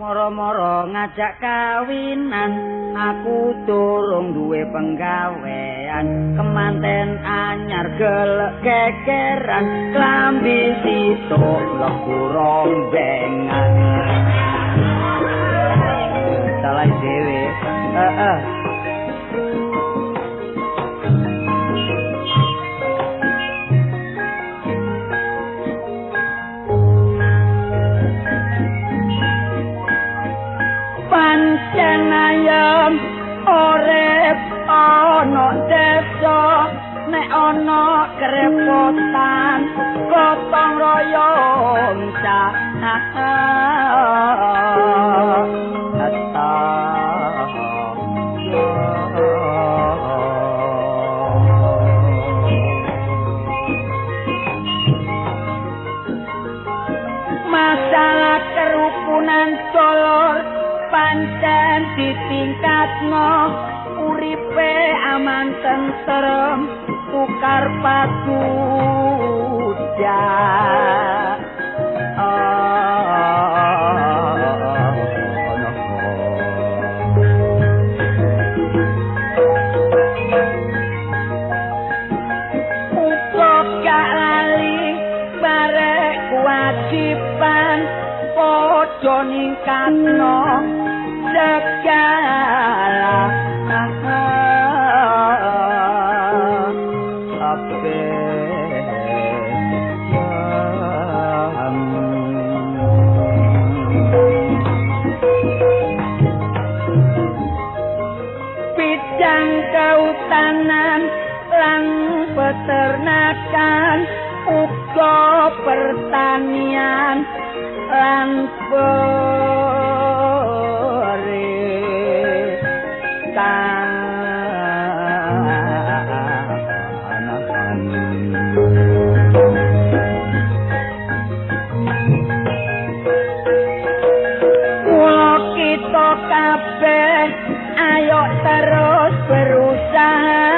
Moro-moro ngajak kawinan, aku durung duwe penggawean. Kemanten anyar gelek kekeran, klambi situk mlebu rombengan. Salah dhewe. Heeh. Pancen ayem urip ana desa, nek ana kerepotan gotong royong cah. Masalah kerukunan dolor pancen ditingkatno, uripe aman tentrem tukar paduja. Uga gak lali barek kewajiban padha ningkatno segala bidang kehutanan lan peternakan uga pertanian lan mula kita kabeh ayo terus berusaha,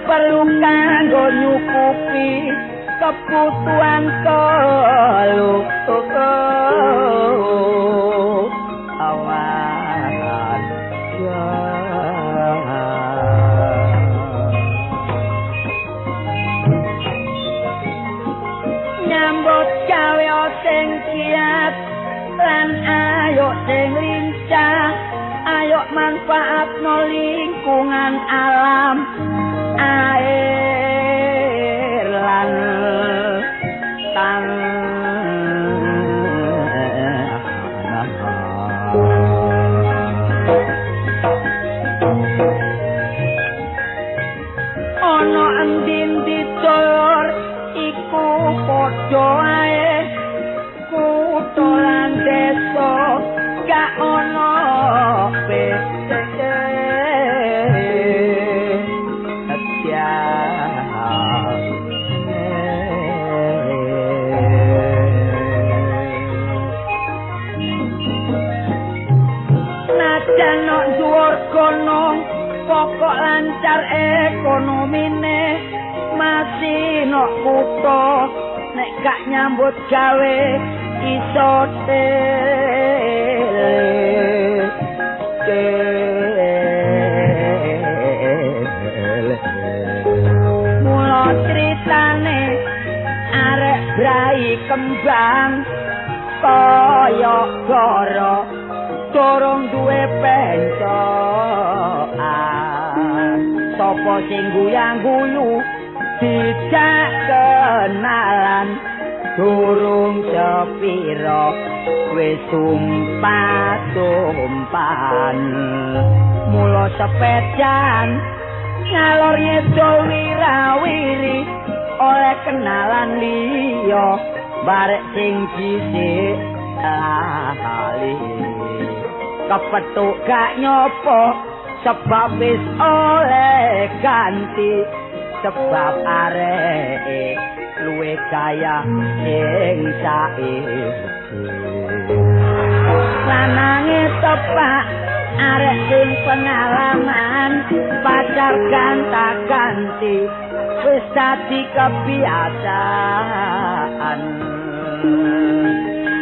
perlu kanggo nyukupi kebutuhan awan. Nyambut gawe sing kiat lan ayo sing lincah, ayo manfaatno lingkungan alam, air lan tanah. Ana endi-endi dulur iku padha ae, kutha lan desa gak ana bedane. Najan nok dhuwur gunung pokok lancar ekonomine, masih nok kutha nek gak nyambut gawe iso tele. Mula critane arek brai kembang kaya goro durung duwe pencokan. Sapa sing guyang-guyu dijak kenalan durung sepiro wis sumpah-sumpahan. Mula sepedan ngalor ngidul wirawiri oleh kenalan liya barek sing dhisik lali. Kepethuk gak nyopo sebab wis oleh ganti, sebab areke luwih kaya sing saiki. Lanange tepak arek sing pengalaman, pacar ganta-ganti wis dadi kebiasaan.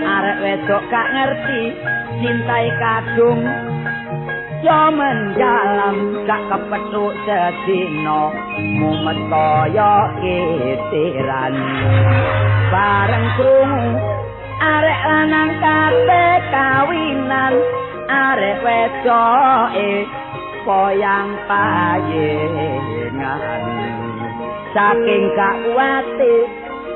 Arek wedok gak ngerti cintai kadung yo mendalam, gak kepethuk sedina mumet kaya kitiran. Bareng krungu arek lanang kabeh kawinan, arek wedoke koyang payengan. Saking gak kuwate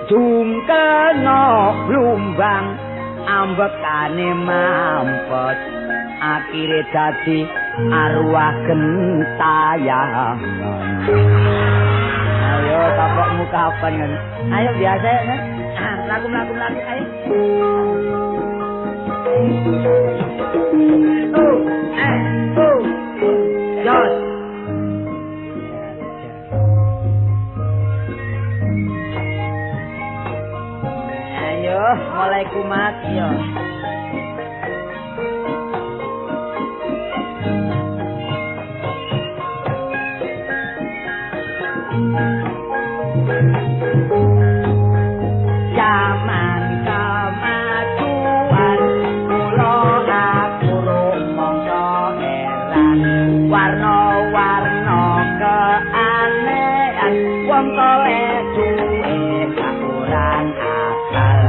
jungkelno blumbang, ambekane mampet akhire dadi arwah gentayangan. Ayo tapokmu kapan kan? Ayo biasa ya. Mlaku-mlaku ayo. Oh, eh, oh. Jos. Ayo, mulai kumat yo. Jaman kemajuan kula aku rumangsa heran, warna-warna keanehan wong toleh duwe kurang akal.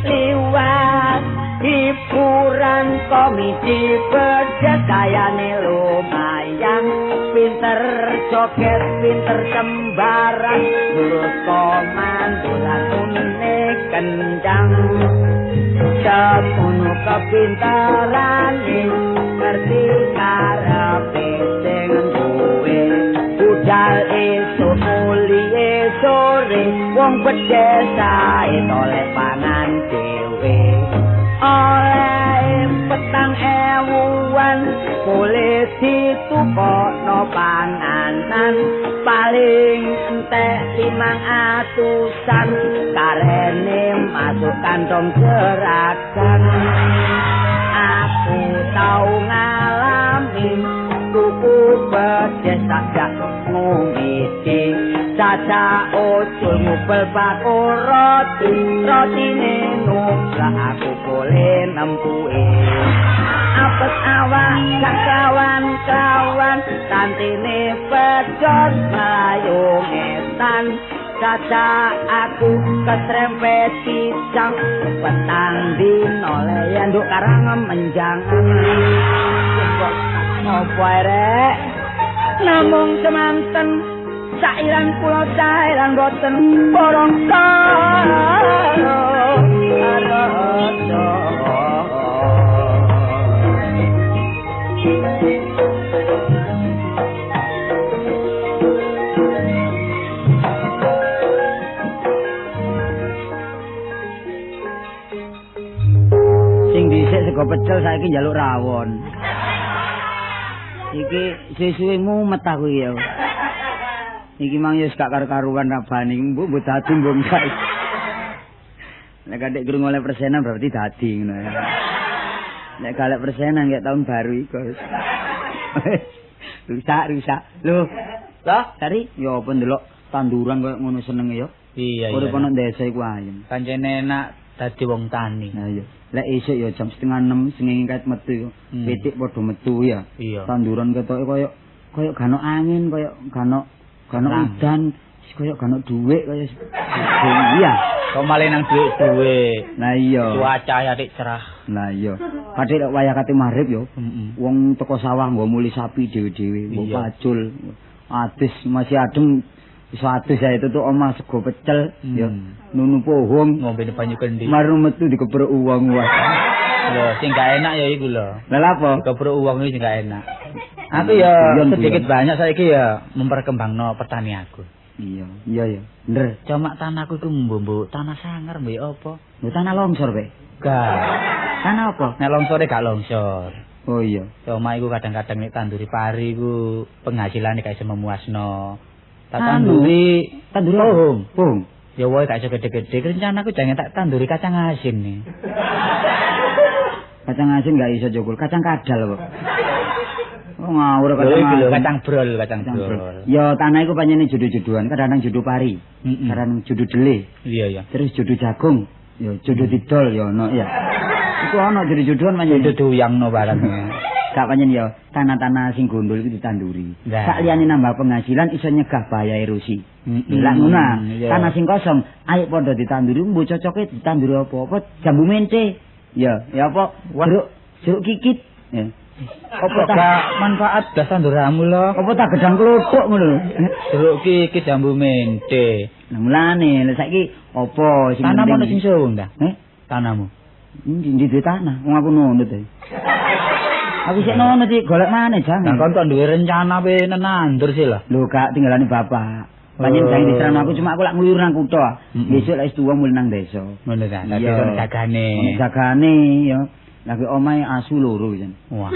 Liwat hiburan komedi pedes kayane lumayan, pinter joget pinter sembarang, nurut komando lan unine kencang. Semono kepintarane ngerti karepe sing duwe, budal esuk mulihe sore wong pedesae tolek pangan dhewe. Oleh petang ewuan boleh ditukokno panganan, paling entek 500-an karene masuk kantong gerakan. Aku tau ngalami tuku pedes sak ngombe, caca ucul ngubel bako roti, rotine nublak aku boleh nempuke. Apes awak gak kawan-kawan, tantine pedhot mlayu ngetan, caca aku ketrempet pisang, petang dino leyen nduk karang menjang. Ngopo rek? Namung semanten sairan kula sairan boten borong karo raja. Sing dhisik sego pecel saiki njaluk rawon. Iki suwe-suwe mumet aku iki ya. Iki mang yo gak karo-karuan rabane, mbok mbok dadi mbok gak. Nek kadek krungu oleh persenan berarti dadi ngono ya. Nek galek persenan kayak tahun baru iku. Rusak, rusak. Lho, lah, Sari, yo apa ndelok tanduran koyo ngono senenge yo. Iya, iya. Urip ana desa iku ayem. Pancene enak dadi wong tani. Nah iya. Lek esuk ya jam 5:30 sengenge kait metu iku. Pitik padha metu ya. Iya. Tanduran ketoke koyo koyo gak ono angin, koyo gak ono udan, koyo gak ono dhuwit koyo iya. Kok malah nang dhuwit-dhuwit. Nah iya. Cuaca ya dik cerah. Nah iya. Kadek lek wayah kate maghrib yo. Wong teko sawah nggo muli sapi dhewe-dhewe, nggo pacul. Adus masih adem iso adus ae tutuk omah sego pecel ya nunu pohong ngombe banyu kendi. Maru metu dikepruk uwong wae. Lho sing gak enak ya iku lho. Lha lha apa? Dikepruk uwong iki sing gak enak. Aku ya sedikit banyak saiki ya memperkembangno pertanianku. Iya, iya ya. Bener. Cuma tanahku iku mbok tanah sangar mbok apa? Lho tanah longsor, Pak. Gak. Tanah apa? Nek longsore gak longsor. Oh iya. Cuma iku kadang-kadang nek tanduri pari iku penghasilane gak iso memuasno. Tak tanduri tanduri pohong. Pohong. Ya wae gak iso gede-gede. Rencanaku jangan tak tanduri kacang asin nih. Kacang asin gak iso jogol, kacang kadal kok. Oh ngawur kacang asin. Kacang brol, kacang brol. Ya tanah iku pancene jodoh-jodohan, kadang-kadang jodoh pari, kadang jodoh dele. Iya iya. Terus jodoh jagung, ya jodoh didol ya ono ya. Iku ono jodoh-jodohan pancene. Jodoh duyangno barang. Gak pancen ya tanah-tanah sing gondol iku ditanduri. Sak liyane nambah penghasilan iso nyegah bahaya erosi. Lah ngono, tanah sing kosong ayo padha ditanduri, mbok cocoke ditanduri apa-apa jambu mente. Ya, ya apa? Jeruk kikit. Ya. Apa gak manfaat das tanduramu lho? Apa tak gedang klothok ngono lho? Jeruk kikit jambu mente. Lah mulane, lha saiki apa sing penting? Tanahmu ono sing suwung ta? Heh? Tanahmu. Ndi duwe tanah? Wong aku nunut e. Aku sik nunut iki golek maneh jangan. Lah kon kok duwe rencana pe nandur sih lho. Lho gak tinggalane bapak. Pancen jange diserang aku cuma aku lak ngluyur nang kutha. Besok lek wis tuwa mulih nang desa. Ngono ta. Dadi kon jagane. Jagane ya. Lah kuwi omahe asu loro pisan. Wah.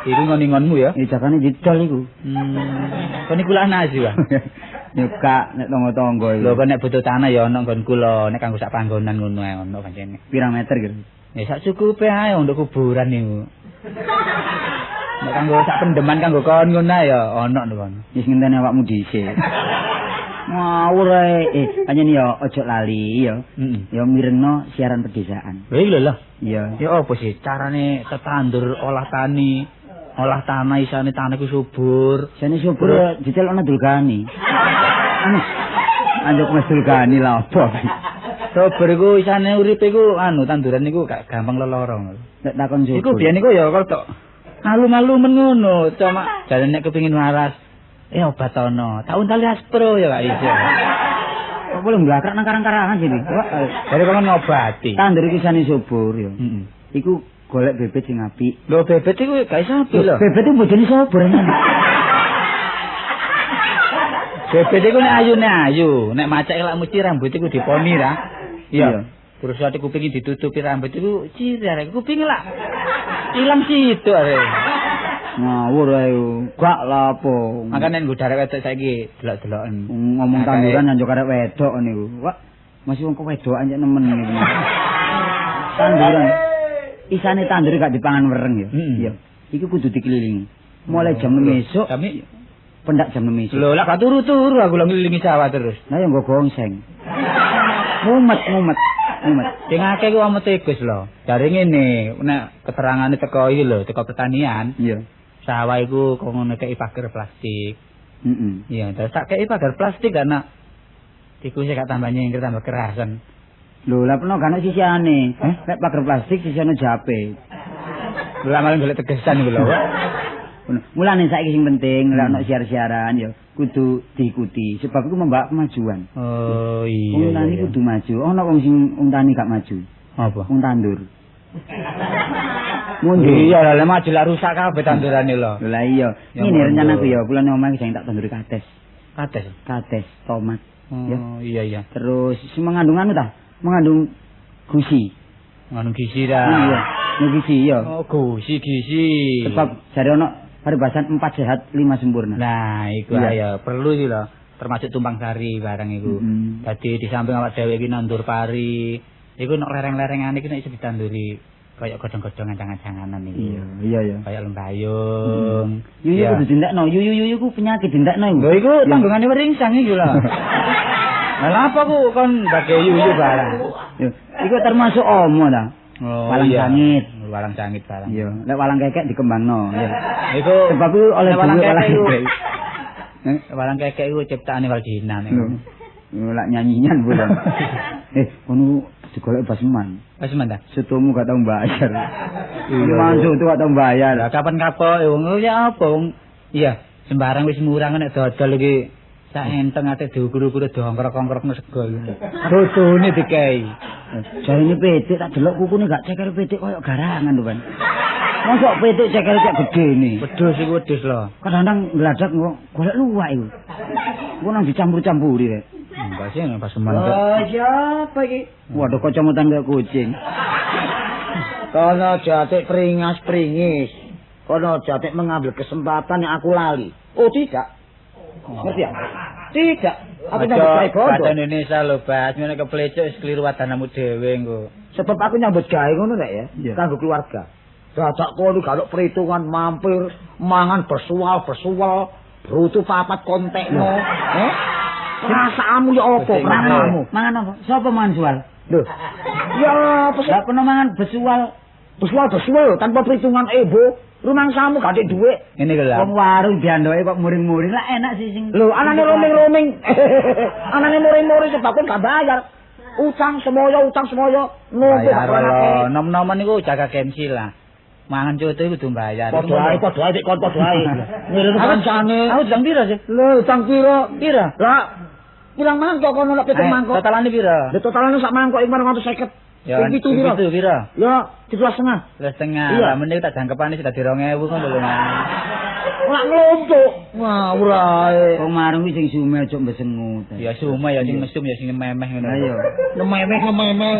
Iku ngon-ngonmu ya? Ya jagane didol iku. Kon iku lak asu ya. Ya gak nek tangga-tangga iku. Lho kok nek butuh tanah ya ono nggonku lho, nek kanggo sak panggonan ngono ae ono pancen. Pirang meter kira? Ya sak cukupe ae untuk kuburan niku. Nek kanggo sak pendeman kanggo kon ngono ae ya ono lho kon. Wis ngenteni awakmu dhisik. Ngawur ae. Pancen ya aja lali ya. Ya mirengno siaran pedesaan. Lha iki lho lho. Iya. Ya apa sih carane tetandur olah tani, olah tanah isane tanah iku subur. Isane subur dicelokno Dulgani. Anu anjuk Mas Dulgani lha apa? Subur iku isane uripe iku anu tanduran iku gak gampang leloro. Nek takon subur. Iku biyen iku ya kok malu-malu men ngono, cuma jane nek kepengin waras obat ono. Tak untali aspro ya gak iso. Kok boleh mblakrak nang karang-karangan sini. Dari kon ngobati. Tandur iki isane subur ya. Iku golek bebet sing apik. Lho bebet iku gak iso apik lho. Bebet iku bojone subur. Bebet iku nek ayune ayu, nek macake lak mesti rambut iku diponi ra. Iya. Terus ati kupinge ditutupi rambut iku ciri arek kupinge lak ilang situ arek. Ngawur ae. Gak lha apa. Makane nggo arek wedok saiki delok-deloken. Ngomong tanduran nganjuk arek wedok niku. Wah, masih wong kewedokan cek nemen niku. Tanduran. Isane tandur gak dipangan wereng ya. Iya. Iku kudu dikelilingi. Mulai jam 6 esuk kami pendak jam 6 esuk. Lho, lak gak turu-turu aku lho ngelilingi sawah terus. Lah ya nggo gongseng. Mumet. Sing akeh iku omete Gus lho. Jare ngene, nek keterangane teko iki lho, teko pertanian. Iya. Sawah iku kok ngono kei pagar plastik. Heeh. Iya, terus tak kei pagar plastik karena iku sik gak tambah nyengker tambah kerasan. Lho, lha peno gak ono sisiane. Nek pagar plastik sisiane jape. Lha malah golek tegesan iku lho. Mulane saiki sing penting lek ono siar-siaran ya kudu diikuti sebab iku membawa kemajuan. Oh iya. Wong tani kudu maju. Ono wong sing wong tani gak maju. Apa? Wong tandur. Mundur. Iya lah maju lah rusak kabeh tandurane lho. Lah iya. Ngene rencanaku ya kula nang omah sing tak tanduri kates. Kates. Kates, tomat. Oh iya iya. Terus sing mengandung anu ta? Mengandung gusi. Mengandung gizi ta. Iya, gizi iya. Oh, gusi gizi. Sebab jare ono paribasan 4 sehat 5 sempurna. Nah, iku ya perlu iki lho, termasuk tumpang sari barang iku. Dadi di samping awak dhewe iki nandur pari, iku nek lereng-lerengane iki nek iso ditanduri kaya godhong-godhong ancang-ancanganan iki. Iya, iya ya. Kaya lembayung. Yuyu kudu dintekno, yuyu ku penyakit dintekno iku. Lho iku tanggungane weringsang iku lho. Lah apa ku kon bage yuyu barang? Iku termasuk omo ta. Oh, walang sangit. Walang sangit barang. Iya, nek walang kekek dikembangno ya. Iku sebab iku oleh walang kekek iku. Walang kekek iku ciptaane Waldina niku. Lho, lak nyanyian bulan. Kono digolek basman. Basman ta? Sotomu gak tau bayar. Iya. Mantu gak tau bayar. Lah kapan kapok wong ya apa wong. Iya. Sembarang wis murah nek dodol iki sak enteng ate diukur-ukur dongkrok-ongkrok sego iki. Dodone dikei. Jarine pitik tak delok kukune gak ceker pitik koyo garangan lho, Pan. Mosok pitik ceker cek gedene. Wedhus iku wedhus lho. Kadang-kadang ngladak kok golek luwak iku. Ku nang dicampur-campuri rek. Enggak sih pas mantep. Oh, siapa iki? Waduh kacamatan kaya kucing. Kono jatik pringas-pringis. Kono jatik mengambil kesempatan yang aku lali. Oh tidak. Ngerti ya? Tidak. Aku nyambut gawe bondo. Badan Indonesia lho, Bas. Ngene keplecuk wis keliru wadanamu dhewe engko. Sebab aku nyambut gawe ngono rek ya, kanggo keluarga. Dadak kono gak perhitungan mampir, mangan bersual-bersual, brutu papat kontekno. Eh? Perasaanmu ya apa? Perasaanmu. Mangan apa? Sapa mangan sual? Lho. Ya apa sih? Lah kono mangan besual. Besual-besual tanpa perhitungan ebo. Rumangsamu gak ada dhuwit. Ngene lho. Wong warung diandoke kok muring-muring lah enak sih sing. Lho, anane roaming-roaming. Anane muring-muring sebab kon gak bayar. Utang semoyo, utang semoyo. Ngopo gak lho. Nom-noman niku jaga gengsi lah. Mangan coto iku kudu bayar. Padha ae, padha ae nek kon padha ae. Ngirim kancane. Aku utang piro sih? Lho, utang piro? Piro? Lah, pirang mangkok kono lek pitung mangkok. Totalane piro? Lho, totalane sak mangkok iku 250. Ya, pitu piro? Ya, 7,5. 7,5. Lah meneh tak jangkepane sudah di 2000 ngono lho. Ora nglompok. Ngawur ae. Wong marung iki sing sume aja mbesengut. Ya sume ya sing mesum ya sing memeh ngono. Lah iya. Nememeh-nememeh.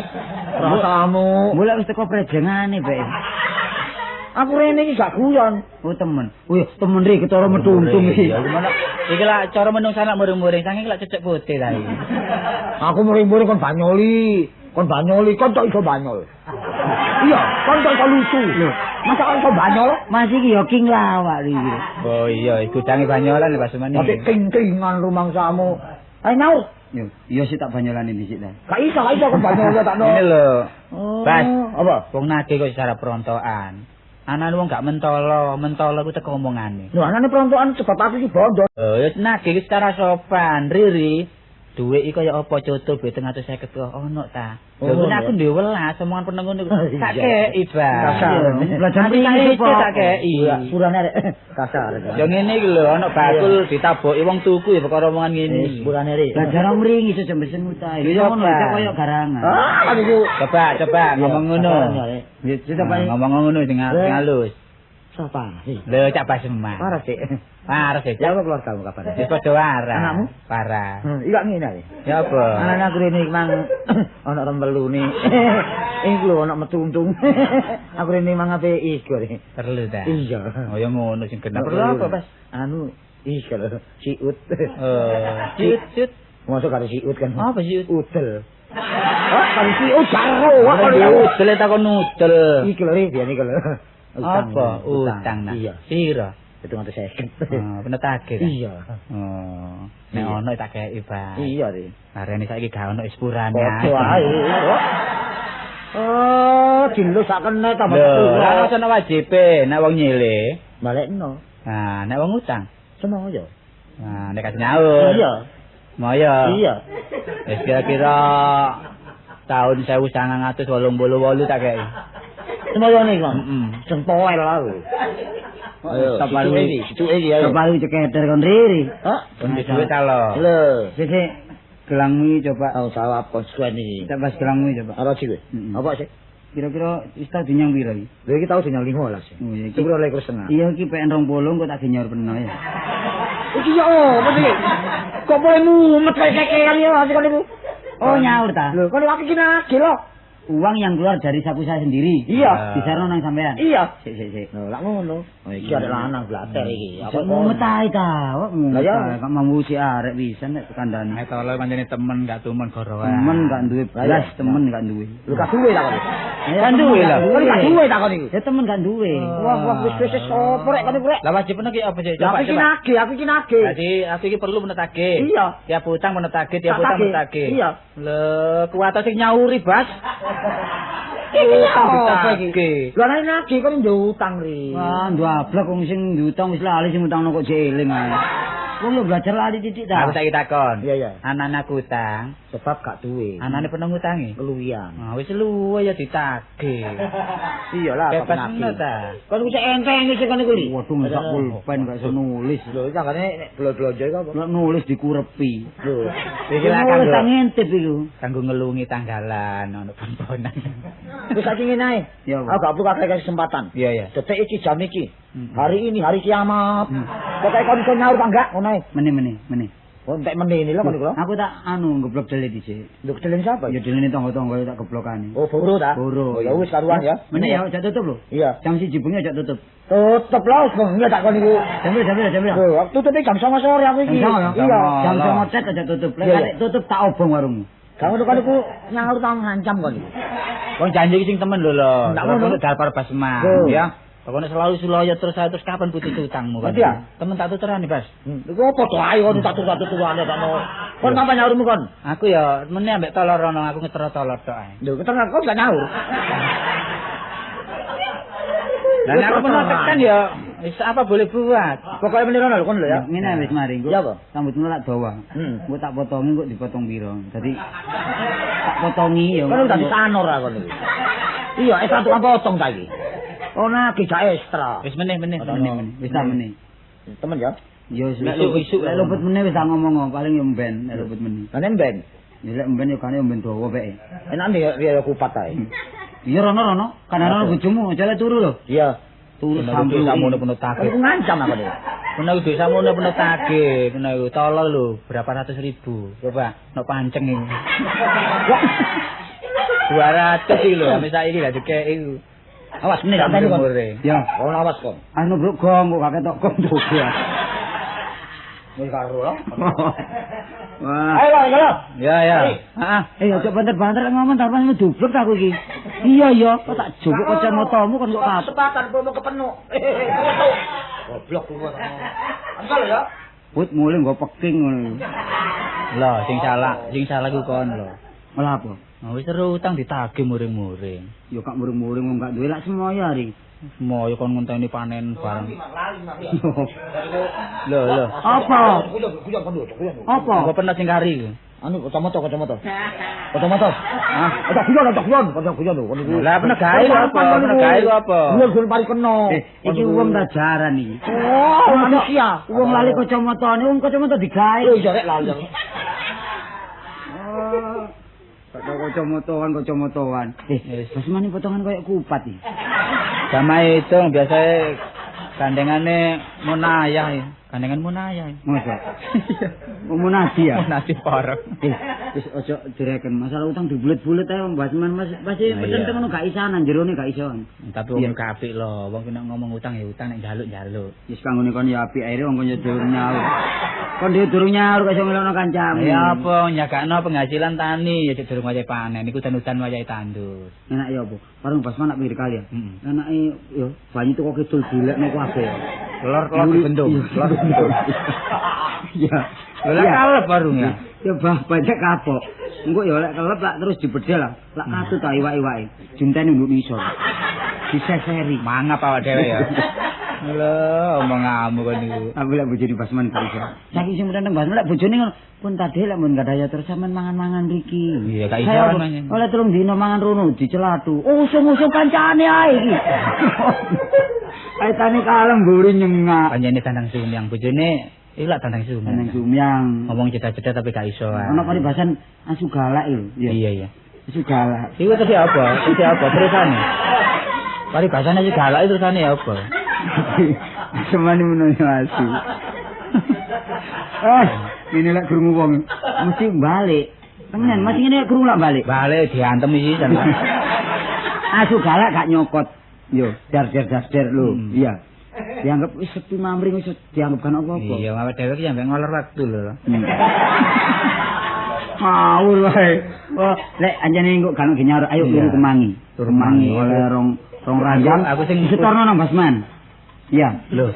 Rasamu. Mulai wis teko prejengane, Bek. Aku rene iki gak guyon. Oh temen. Wih, temen ri ketara metuntung iki. Ya gimana? Iki lak cara menungsa lak muring-muring, saking lak cecek putih ta iki. Aku muring-muring kon banyoli. Kon banyoli, kon tok iso banyol. Iya, kon tok iso lucu. Lho, masa kon iso banyol? Mas iki ya king lawak iki. Oh iya, iku gudange banyolan Pak Sumani. Tapi king-kingan rumangsamu. Ayo nyaur. Yo, iya sih tak banyolane dhisik ta. Gak iso, gak iso kon banyol tak no. Ini lho. Bas, apa? Wong nagih kok secara perontokan. Anane wong gak mentolo, mentolo ku teko omongane. Lho, anane perontokan sebab aku iki bondo. Oh, ya nagih iki secara sopan, Riri. Duit iki kaya apa coto 750 kok ono ta. Lho nek aku duwe welas omongan peneng ngono tak kei, Bang. Belajar mriki tak kei. Sepurane rek kasar. Ya ngene iki lho ono bakul ditaboki wong tuku ya perkara omongan ngene. Sepurane rek. Belajar mriki iso jembesen utahe. Ya ngono cek kaya garangan. Ah, niku. Coba coba ngomong ngono. Ya coba ngomong ngono sing halus. Sapa? Lho Cak Basema. Parah sih. Parah sih. Ya apa keluargamu kabar? Wis padha warah. Anakmu? Parah. Iki kok ngene ae. Ya apa? Anane aku rene iki mang ana rembelune. Iki lho ana metuntung. Aku rene mang ape iku. Perlu ta? Iya. Oh ya ngono sing genah. Perlu apa, Mas? Anu iki lho, siut. Oh, siut siut. Mosok karo siut kan. Apa siut? Udel. Oh, karo siut karo. Udel takon udel. Iki lho, biyen iki lho. Apa utang nah? Iya. Piro? 750. Oh, penetake. Iya. Oh, nek ono tak kei, Pak. Iya, Ri. Arene saiki gak ono sepurane. Padha ae. Oh, dilus sak kene tambah tuwa. Lah ono wajibe nek wong nyile, balekno. Nah, nek wong utang, semoyo. Nah, nek kasih nyaur. Iya. Moyo. Iya. Wis kira-kira tahun 1988 tak kei. Semoyone kok. Heeh. Jempoel aku. Ayo, situ iki ayo. Stop ceketer kon Riri. Hah? Kon duwe ta lho. Lho, sik gelangmu iki coba. Tau jawab konsekuen iki. Tak pas gelangmu iki coba. Ora sih kowe. Apa sih? Kira-kira wis tau dinyang piro iki? Lho iki tau dinyang 15. Oh iya iki. Sepuro likur setengah. Iya iki PN 20 kok tak genyor peno ya. Iki yo apa sih? Kok boleh mumet kaya kekean yo asik kon niku. Oh nyaur ta? Lho, kon lagi iki nagih lho. Uang yang keluar dari saku saya sendiri. Iya. Disarno nang sampean. Iya. Sik sik sik. Lho, lak ngono. Oh iki arek lanang blater iki. Apa mumet ae ta? Kok mumet. Kok mampu si arek pisan nek kandhane. Nek tolo pancene temen gak tumen gorowan. Temen gak duwe blas, temen gak duwe. Lho gak duwe ta kon. Gak duwe lho. Kon gak duwe ta kon iku. Ya temen gak duwe. Wah wah wis wis sapa rek kon iku rek. Lah wajib ki apa sih? Coba aku iki nagih, aku iki nagih. Dadi aku iki perlu menetake. Iya. Tiap utang menetake, tiap utang menetake. Iya. Lho, kuwat sing nyauri, Bas. Iki apa iki? Lho ana nagih kon ndek utang ri. Wah, ndablek wong sing diutang wis lali sing utangno kok jek eling ae. Wong yo belajar lali titik ta. Aku saiki takon. Iya, iya. Anane aku utang, Sebab gak duwe. anane pernah ngutangi. Keluwian. Nah, wis luwe ya ditagih. Iya lah, Bebas ngono ta. Kon wis enteng iki kon iku li. Waduh sak pulpen gak iso nulis. Lho, tanggane nek blonjo iku apa? Nek nulis dikurepi. Lho, Iki lah Nulis kanggo tak ngintip iku. kanggo ngelungi tanggalan ono pomponan. wis saiki ngene ae. Ya, Aku gak perlu kakek kesempatan. Iya, iya. Detik iki jam iki. Hari ini hari kiamat. Pokoke kon iso nyaur ta enggak ngono ae. Mene. Oh, entek menene lho kon iku lho. Aku tak anu geblok dele dhisik. Lho, kedelen siapa? Ya delene tangga-tangga tak geblokane. Oh, boro ta? Boro. Oh, ya wis karuan ya. Mene ya aja tutup lho. Iya. Jam 1 bengi aja tutup. Tutup lah wis bengi tak kon iku. Jam piro, jam piro? Lho, tutup jam 09.00 sore aku iki. Jam 09.00 ya? Iya. Jam 09.00 tet aja tutup. Lek Iya, nek tutup tak obong warungmu. Gak ngono kon iku nyaur ta ngancam kon iku. Kon janji iki sing temen lho lho. Ndak ngono. Kono dapar basman Lho. ya. Pokoknya selalu suloyo terus saya terus kapan putus utangmu kan? Ngerti ya? Temen tak tuterane, Bas. Iku apa to ae kon tak tutur-tuturane tak no. Kon kapan nyaurmu kon? Aku ya meneh ambek tolor rono, aku ngetero tolor tok ae. Lho, ketenan kon gak nyaur. Lah nek aku pernah tekan ya wis apa boleh buat. Pokoke meneh rono lho kon lho ya. Ngene wis mari engko. Iya apa? Rambutmu lak dawa. Engko tak potongi engko dipotong piro. Dadi tak potongi ya. Kon dadi tanor aku niku. Iya, ekstra tukang potong ta iki. Oh, nagih gak ekstra. Wis meneh. Meneh. Wis tak meneh. Temen ya. Ya wis Isuk-isuk. Lek luput meneh wis tak ngomong paling yo mben lek luput meneh. Lah nek ben. Ya lek mben yo kane mben dawa peke. Enak ya ya kupat ae. Iya rono. Kan rono bojomu aja lek turu lho. Iya. Turu Sampe sakmono penuh tagih. Aku ngancam aku niku. Menawa duwe sakmono penuh tagih, menawa tolol lho berapa ratus ribu. Coba nok panceng iki. 200 iki lho, sampe saiki gak dikeki iku. Awas meneh tak teni kon. Ya. Oh, awas kon. Anu bruk gong kok gak ketok gong juga. Wis karo lho. Wah. Ayo lho, lho. Ya ya. Heeh. Aja banter-banter ngomong tak pas dublek aku iki. Iya iya, kok tak jupuk kacamatamu kon kok kapok. Kesempatan promo kepenuk. Goblok kuwi. Engko lho ya. Put mulih nggo peking ngono. Lho, sing salah ku kon lho. Malah apa? Nah, wis seru utang ditagih muring-muring. Ya kak muring-muring wong gak duwe lak semoyo ari. Semoyo kon ngenteni panen bareng. Lho lho. Apa? Apa? Apa pernah sing kari iku? Anu kacamata. Kacamata. Ah, aja guyon lho kon iku. Lah pernah gawe apa? Pernah gawe apa? Guyon pari kena. Iki wong ta jaran iki. Oh, manusia. Wong lali kacamatane, wong kacamata digawe. Lho iya rek lali. Oh. Kacamataan. Wis mani potongan koyo kupat iki. Jamae itu biasane gandengane munayah ya. Gandengan munayah. Masa? Munadi ya? Munadi parek. Wis aja direken masalah utang dibulet-bulet ae wong Basman Mas pasti peteng ngono gak isanan jerone gak iso. Tapi wong apik lho, wong nek ngomong utang ya utang nek njaluk-njaluk. Wis kanggone kon ya apik akhire wong kon ya durung nyaur. Kon dhewe durung nyaur kok iso ngelokno kancamu. Ya apa njagakno penghasilan tani ya durung wayahe panen iku udan-udan wayahe tandur. Enak ya apa? Warung Basman nak pinggir kali ya. Enake yo banyu teko kidul dilekno kabeh. Lor-lor dibentuk. Lor dibentuk. Iya. Lah kalep warungnya. Ya bah banyak kapok. Engko ya lek kelep lak terus dibedel lah. Lak katut ta iwak-iwake. Juntene nduk ngisor. Diseseri. Mangap awak dhewe ya. Lho, omonganmu kon niku. Aku lek bojone Basman gak iso. Saking sing meneng Basman lek bojone ngono, pun tadi lek mun gak daya terus sampean mangan-mangan riki. Iya, gak iso mangan. Oleh 3 dino mangan rono dicelatu. Usung-usung kancane ae iki. Kaitane kalem mburi nyengak. Panjene tandang sumyang bojone iku lak tandang sumyang. Tandang sumyang. Ngomong jeda-jeda tapi gak iso. Ono paribasan asu galak lho. Iya, iya. Asu galak. Iku terus apa? Terus apa terusane? Paribasane asu galak terusane apa? Semane menawa asu. Ngene lek krungu wong mesti balik. Tenan, mesti ngene lek krungu lak balik. Balik diantem iki jan. Asu galak gak nyokot. Yo, dar-dar lho. Iya. Dianggap wis sepi mamring wis dianggap kan apa-apa. Iya, awake dhewe iki sampe ngolor waktu lho. Ngawur wae. Oh, lek anjene engko gak ono genyar, ayo turu kemangi. Turu kemangi oleh rong ranjang. Aku sing setorno nang Basman. Iya. Lho.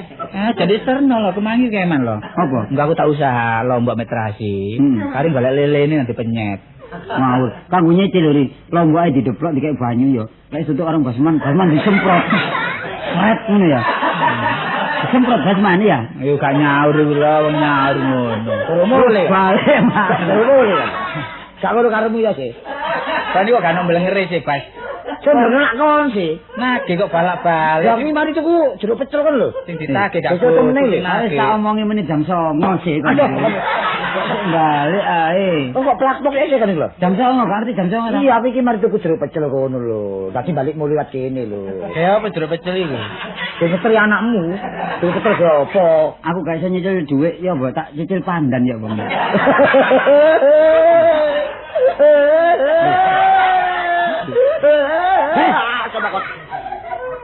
Jadi serno lho kemangi keman lho. Apa? Enggak aku tak usaha lombok metrasi. Kari golek lele ini nanti penyet. Ngawur. Kanggo nyicil lho, lomboke dideplok dikek banyu ya. Lek suntuk orang Basman, Basman disemprot. Sret ngono ya. Semprot bas mani ya? Yo gak nyaur iku lho, wong nyaur ngono. Mulih. Balik mah. Mulih. Gak ngono karepmu ya sih. Kan kok gak ono mlengere sih, Bas. Sing nak kon sih. Nagih kok balak-balik. Lah iki mari tuku jeruk pecel kon lho. Sing ditagih gak temene lho. Wis tak omongi menit jam 09.00 sih kon. Balik ae. Oh kok plak-plak sih kan lho. Jam 09.00 gak ngerti jam 09.00. Iya, aku iki mari tuku jeruk pecel kono lho. Dadi balik mulih liwat kene lho. Ya apa jeruk pecel iku? Sing ngeteri anakmu. Jeruk pecel ge apa? Aku gak iso nyicil dhuwit ya mbok tak cicil pandan ya, Bang.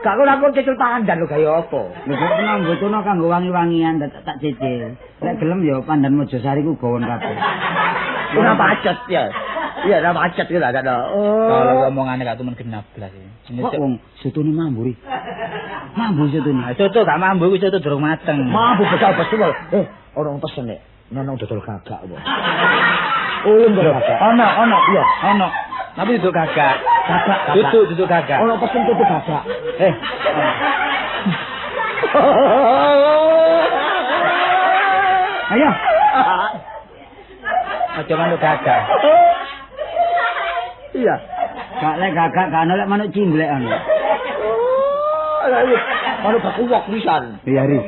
Gak ngono aku cicil pandan lho gawe apa? Lho kok mbotono kanggo wangi-wangian tak cicil. Lek gelem ya pandan Mojosari ku gawon kabeh. Ora pacet ya. Iya, ora pacet iki lah ada. Oh. Kalau omongane gak tumen genap blas iki. Kok wong sotone mambu iki. Mambu sotone. Soto gak mambu iku soto durung mateng. Mambu besar-besar. Orang pesen nek nang dodol gagak apa. Ulun dodol gagak. Ono, ono, iya, ono. Tapi duduk gagak. Gagak. Duduk gagak. Ono pesen tutu gagak. Ayo. Aja manuk gagak. Iya. Gak lek gagak gak ono lek manuk cimblek ono. Oh, lha iya. Manuk bakuwok pisan. Iya, Ri.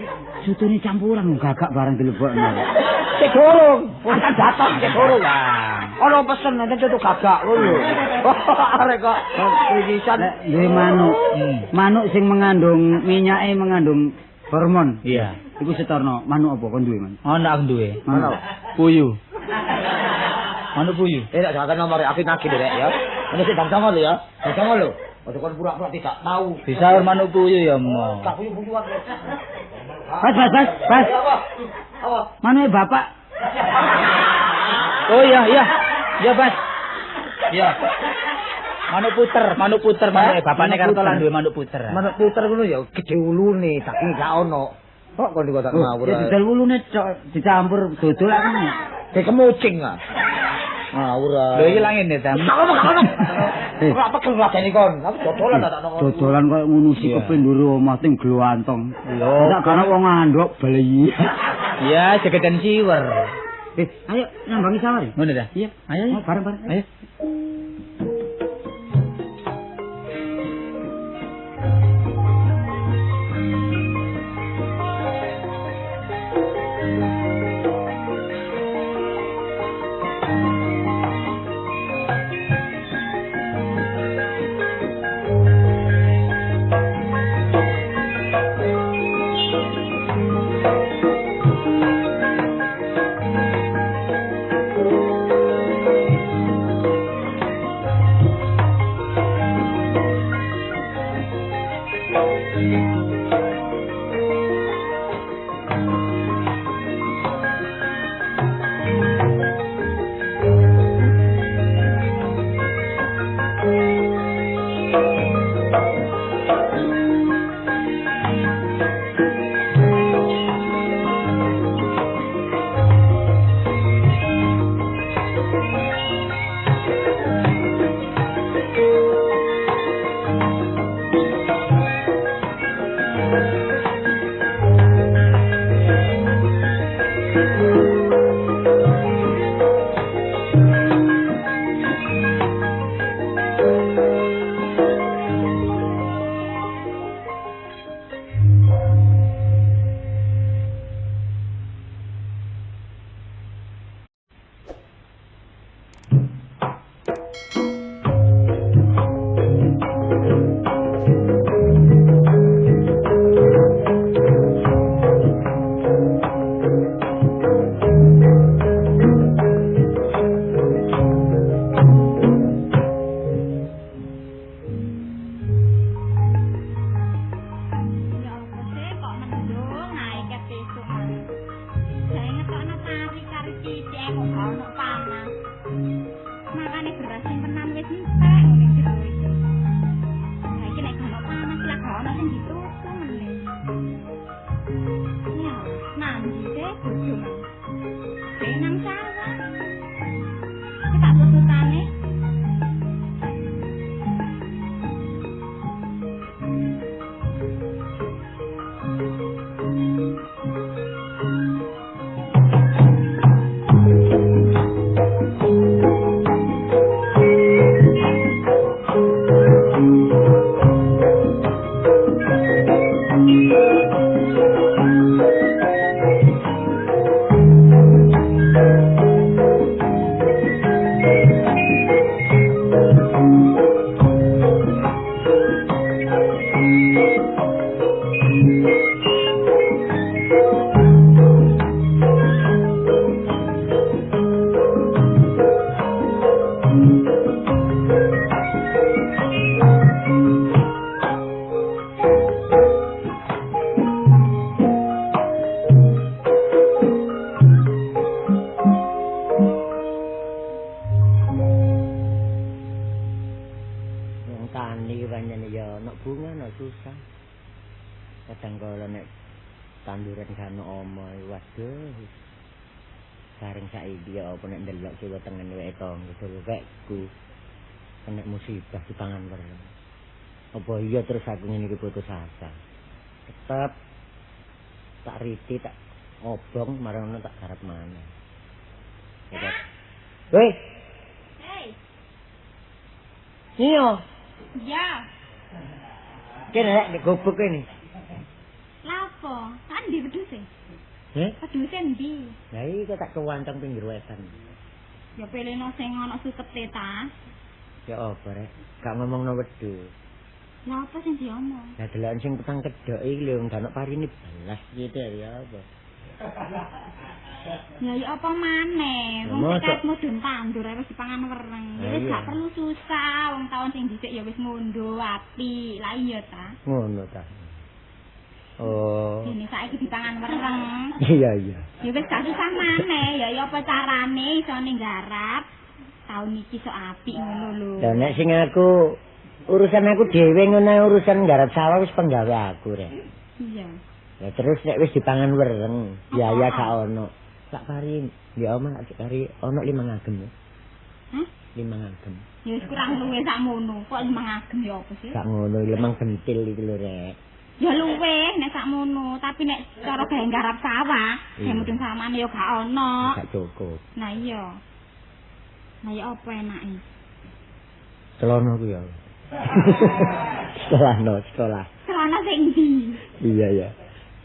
Sotone campuran gagak barang dilebokno. Sik gorong, akan datang sik gorong. Ono pesen nanti tutu gagak ngono lho. Arek kok pisan duwe manuk. Manuk sing mengandung minyake mengandung hormon. Iya. Iku setorno manuk apa kon duwe, Man? Ono aku duwe. Manuk puyuh. Manuk puyuh. Tak jangan nomor aku nagih rek ya. Ini sik jam 09.00 lho ya. Jam 09.00 lho. Ojo kon pura-pura tidak tahu. Disaur manuk puyuh ya, Mo. Gak puyuh-puyuhan. Bas, bas, bas. Apa? Manuke bapak. Oh iya, iya. Iya, Bas. Iya. Manuk puter, manuke bapakne Karto lan duwe manuk puter. Manuk puter ngono ya gedhe wulune, tapi gak ono. Kok kon dikotak ngawur. Ya didol wulune cok dicampur dodol aku. Kayak kemucing ah. Ngawur. Lho iki lha ngene ta. Gak ono, gak ono. Ora pegel ngladeni kon. Aku dodolan tak nang. Dodolan koyo ngono sikepe ndur omah ting glantong. Lho, sak gak wong ngandhok bali. Iya, jegedan siwer. Ayo nyambangi sawah. Ngono ta? Iya, ayo bareng-bareng. Ayo. Ana omah, waduh. Bareng saiki ya apa nek ndelok kiwa tengen weke tangga wekku. Nek musibah dipangan wereng. Apa iya terus aku ngene iki putus asa. Tetep tak riti tak obong marang ono tak garap maneh. Ya. Weh. Hei. Iya. Ya. Kene rek nek gobok kene. Lha apa? Kan ndi wedhuse? Heh? Wedhuse ndi? Lah iki tak kewancang pinggir wetan. Ya peleno sing ana sukete ta. Ya apa rek? Gak ngomongno wedhus. Lha apa sing diomong? Lah deloken sing petang kedhok iki lho gak ono parine belas gitu ya apa. Ya ya apa maneh? Wong tekat mudhun tandur wis dipangan wereng. Ya wis gak perlu susah, wong taun sing dhisik ya wis ngondo api. Lah iya ta? Ngono ta. Oh. Dene saiki dipangan wereng. Iya iya. Ya wis gak susah maneh, ya ya apa carane isone nggarap taun iki sok apik ngono lho. Lah nek sing aku urusan aku dhewe ngono urusan nggarap sawah wis penggawe aku rek. Iya. Lah terus nek wis dipangan wereng, biaya gak ono. Tak pari di omah tak pari ono 5 agem. Hah? 5 agem. Ya wis kurang luwe sakmono. Kok 5 agem ya apa sih? Gak ngono, lemang gentil iki lho rek. Ya luwe nek sakmono, tapi nek cara gawe nggarap sawah, gawe mudhun samane ya gak ono. Gak cukup. Nah iya. Nah ya apa enake? Celana ku ya. Sekolah no, sekolah. Celana sing ndi? Iya ya.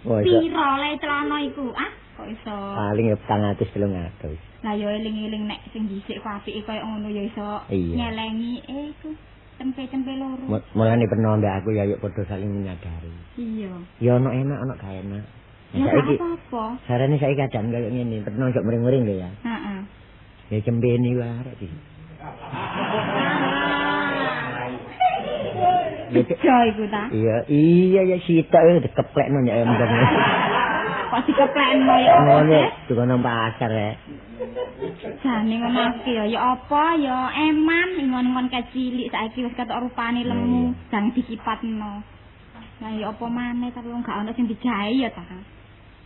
Oh, piro le celana iku? Ah, kok iso? Paling ya 400-300. Lah ya eling-eling nek sing dhisik kok apike koyo ngono ya iso nyelengi iku tempe-tempe loro. Mulane peno mbek aku ya yuk padha saling menyadari. Iya. Ya ono enak ono gak enak. Ya saiki apa? Sarane saiki kadang koyo ngene, peno ojo mring-mring lho ya. Heeh. Ya cembeni wae arek iki. Bejo iku ta? Iya, iya ya sitok dikeplekno nek embong. Kok dikeplekno ya? Ngono, tukang nang pasar rek. Jane ngono iki ya, ya apa ya eman ingon-ingon kecilik saiki wis ketok rupane lemu, jang dikipatno. Lah ya apa maneh tapi wong gak ono sing dijahe ya ta.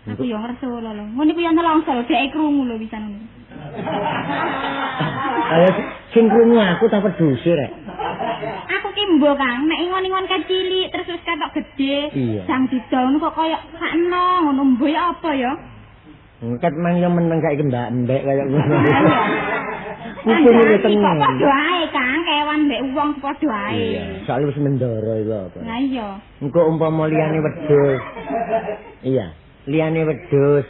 Aku ya ngresula lho. Ngono iku ya nelongso dhek krungu lho pisan ngono. Ayo sing krungu aku ta peduse rek. Aku ki mbo Kang, nek ingon-ingon kecilik terus wis ketok gedhe, jang didol ngono kok koyo sakno ngono mbo ya apa ya? Ket mang yo meneng saiki mbak-mbek kaya ngono. Kuping yo tenang. Padha ae Kang, kewan mbek wong padha ae. Iya, soalnya wis mendoro iku apa. Lah iya. Engko umpama liyane wedhus. Iya, liyane wedhus.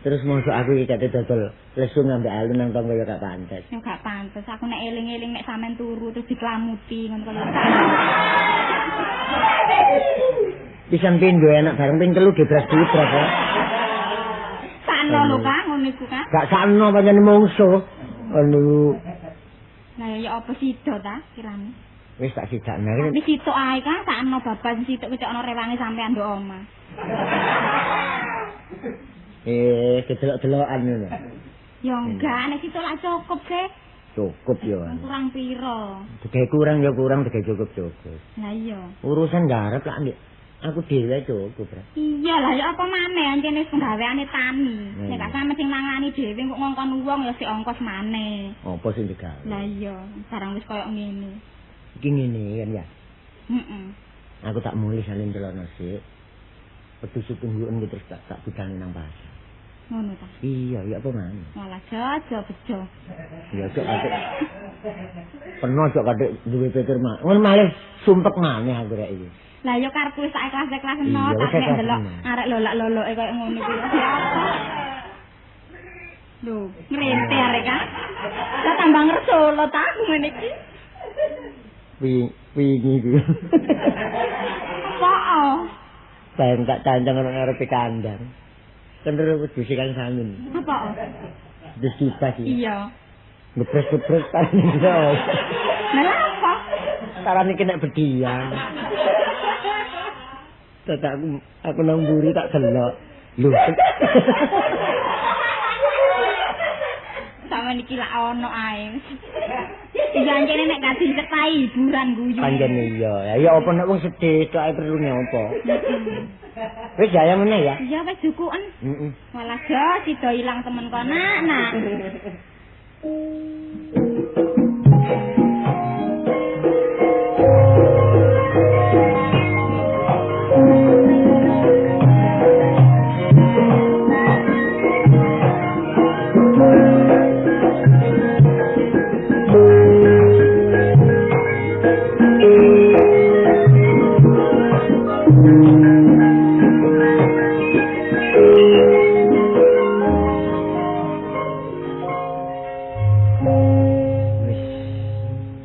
Terus mosok aku iki kate dodol lesu ngambek alun nang tangga ya gak pantes. Ya gak pantes. Aku nek eling-eling nek sampean turu terus diklamuti ngono kaya. Pisan pindho enak bareng ping 3 dibras-dibras ya. Sakno lho Kang, ngono iku Kang. Gak sakno pancen mungsuh. Anu. Lah ya apa sida ta kirane? Wis tak sidakne. Tapi sitok ae Kang, sakno babar sitok kecokno rewangi sampean ndok omah. Kedelok-delokan ngono. Ya enggak, nek sitok lak cukup sih. Cukup ya. Kurang piro? Digawe kurang ya kurang, digawe cukup-cukup. Lah iya. Urusan garap lak ndek aku dhewe cukup, Bro. Iya lah ya apa maneh ancene wis penggaweane tani. Nek gak sampe sing nangani dhewe kok ngongkon wong ya sik ongkos maneh. Apa sing digawe? Lah iya, barang wis koyo ngene. Iki ngene kan ya. Heeh. Aku tak mulih salin celana sik. Wedhus tungguan terus tak budane nang pasar. Ngono ta? Iya, ya apa maneh? Malah aja bejo. Ya cok kadek. Peno cok kadek duwe pikir mah. Ngono malih sumpek maneh aku rek iki. Lah ya karepku wis tak ikhlas-ikhlasno, tak nek ndelok arek lolak-loloke koyo ngono kuwi. Lho, ngrente arek kan. Lah tambah ngresula ta aku ngene iki. Wingi iku. Apa? Ben tak cancang nang ngarepe kandang. Kendero wedhus kang samin. Apa? Wedhus kibas iki. Iya. Gebres-gebres tarane. Lah apa? Tarane kena bedian. Dadak aku nang mburi tak delok. Lho. Sampeyan iki lak ono ae. Iya ancene nek gak dicetai hiburan guyu. Pancen iya. Ya apa nek wong sedih tok ae perlune apa? Wis jaya meneh ya. Iya wis jukuken. Heeh. Walah jo sida ilang temen kono nak.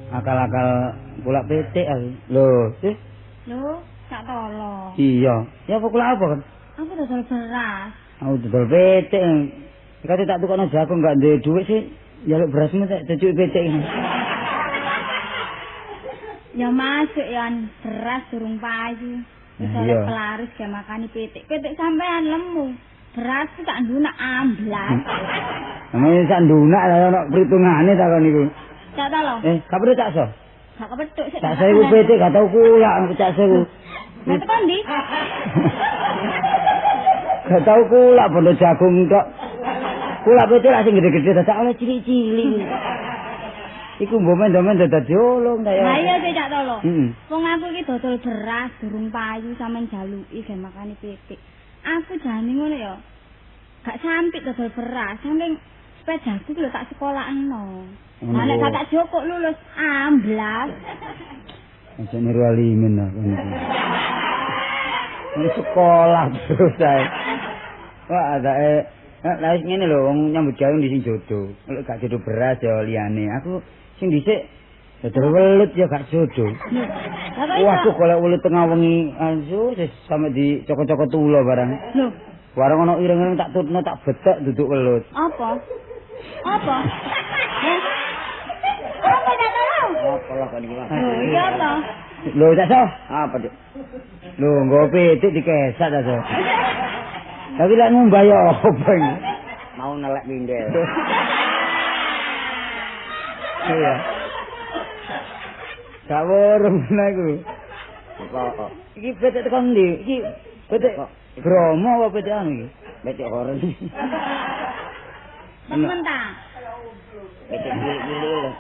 Akal-akal kulak pitik aku. Lho, sih. Lho, tak tolo. Iya. Ya apa kulak apa kan? Aku dodol beras. Aku dodol pitik. Kate tak tukokno jagung gak duwe dhuwit sih. Njaluk berasmu tak cucuki pitik. Ya masuk ya beras durung payu. Wis oleh pelaris ge makani pitik. Pitik sampean lemu. Beras tak ndunak amblas. Namanya sak ndunak ana perhitungane ta kon niku. Tak tolo. Gak perlu cak so. Gak kepethuk sik. Cak so iku pitik gak tau kulak aku cak so iku. Lah tekan ndi? Gak tau kulak bondo jagung tok. Kulak pitik lak sing gede-gede dadak oleh cilik-cilik. Iku mbok mendo-mendo dadi olong ta ya. Lah iya sik cak tolo. Heeh. Wong aku iki dodol beras durung payu sampean jaluki ge makani pitik. Aku jane ngono ya. Gak sampit dodol beras, saking sepedaku lho tak sekolahno. Lah nek gak tak jokok lulus amblas. Aja niru alimin aku niku. Ini sekolah terus ae. Wah, adake lah wis ngene lho wong nyambut gawe ndi sing jodoh. Lek gak jodoh beras ya liyane. Aku sing dhisik dodol welut ya gak jodoh. Wah, aku golek welut tengah wengi asu wis sampe dicokot-cokot tulo barang. Lho, barang ana ireng-ireng tak tutno tak betek duduk welut. Apa? Apa? Apa tak tolong? Apa lah kon iki, Mas? Lho, iya to. Lho, Cak So. Apa, Dik? Lho, nggo pitik dikesak, Cak So. Tapi lek ngumbah ya apa iki? Mau nelek mindel. Iya. Gak weruh ngono iku. Apa? Iki pitik tekan ndi? Iki pitik Bromo apa pitik anu iki? Pitik horen. Temen ta? Pitik cilik-cilik lho.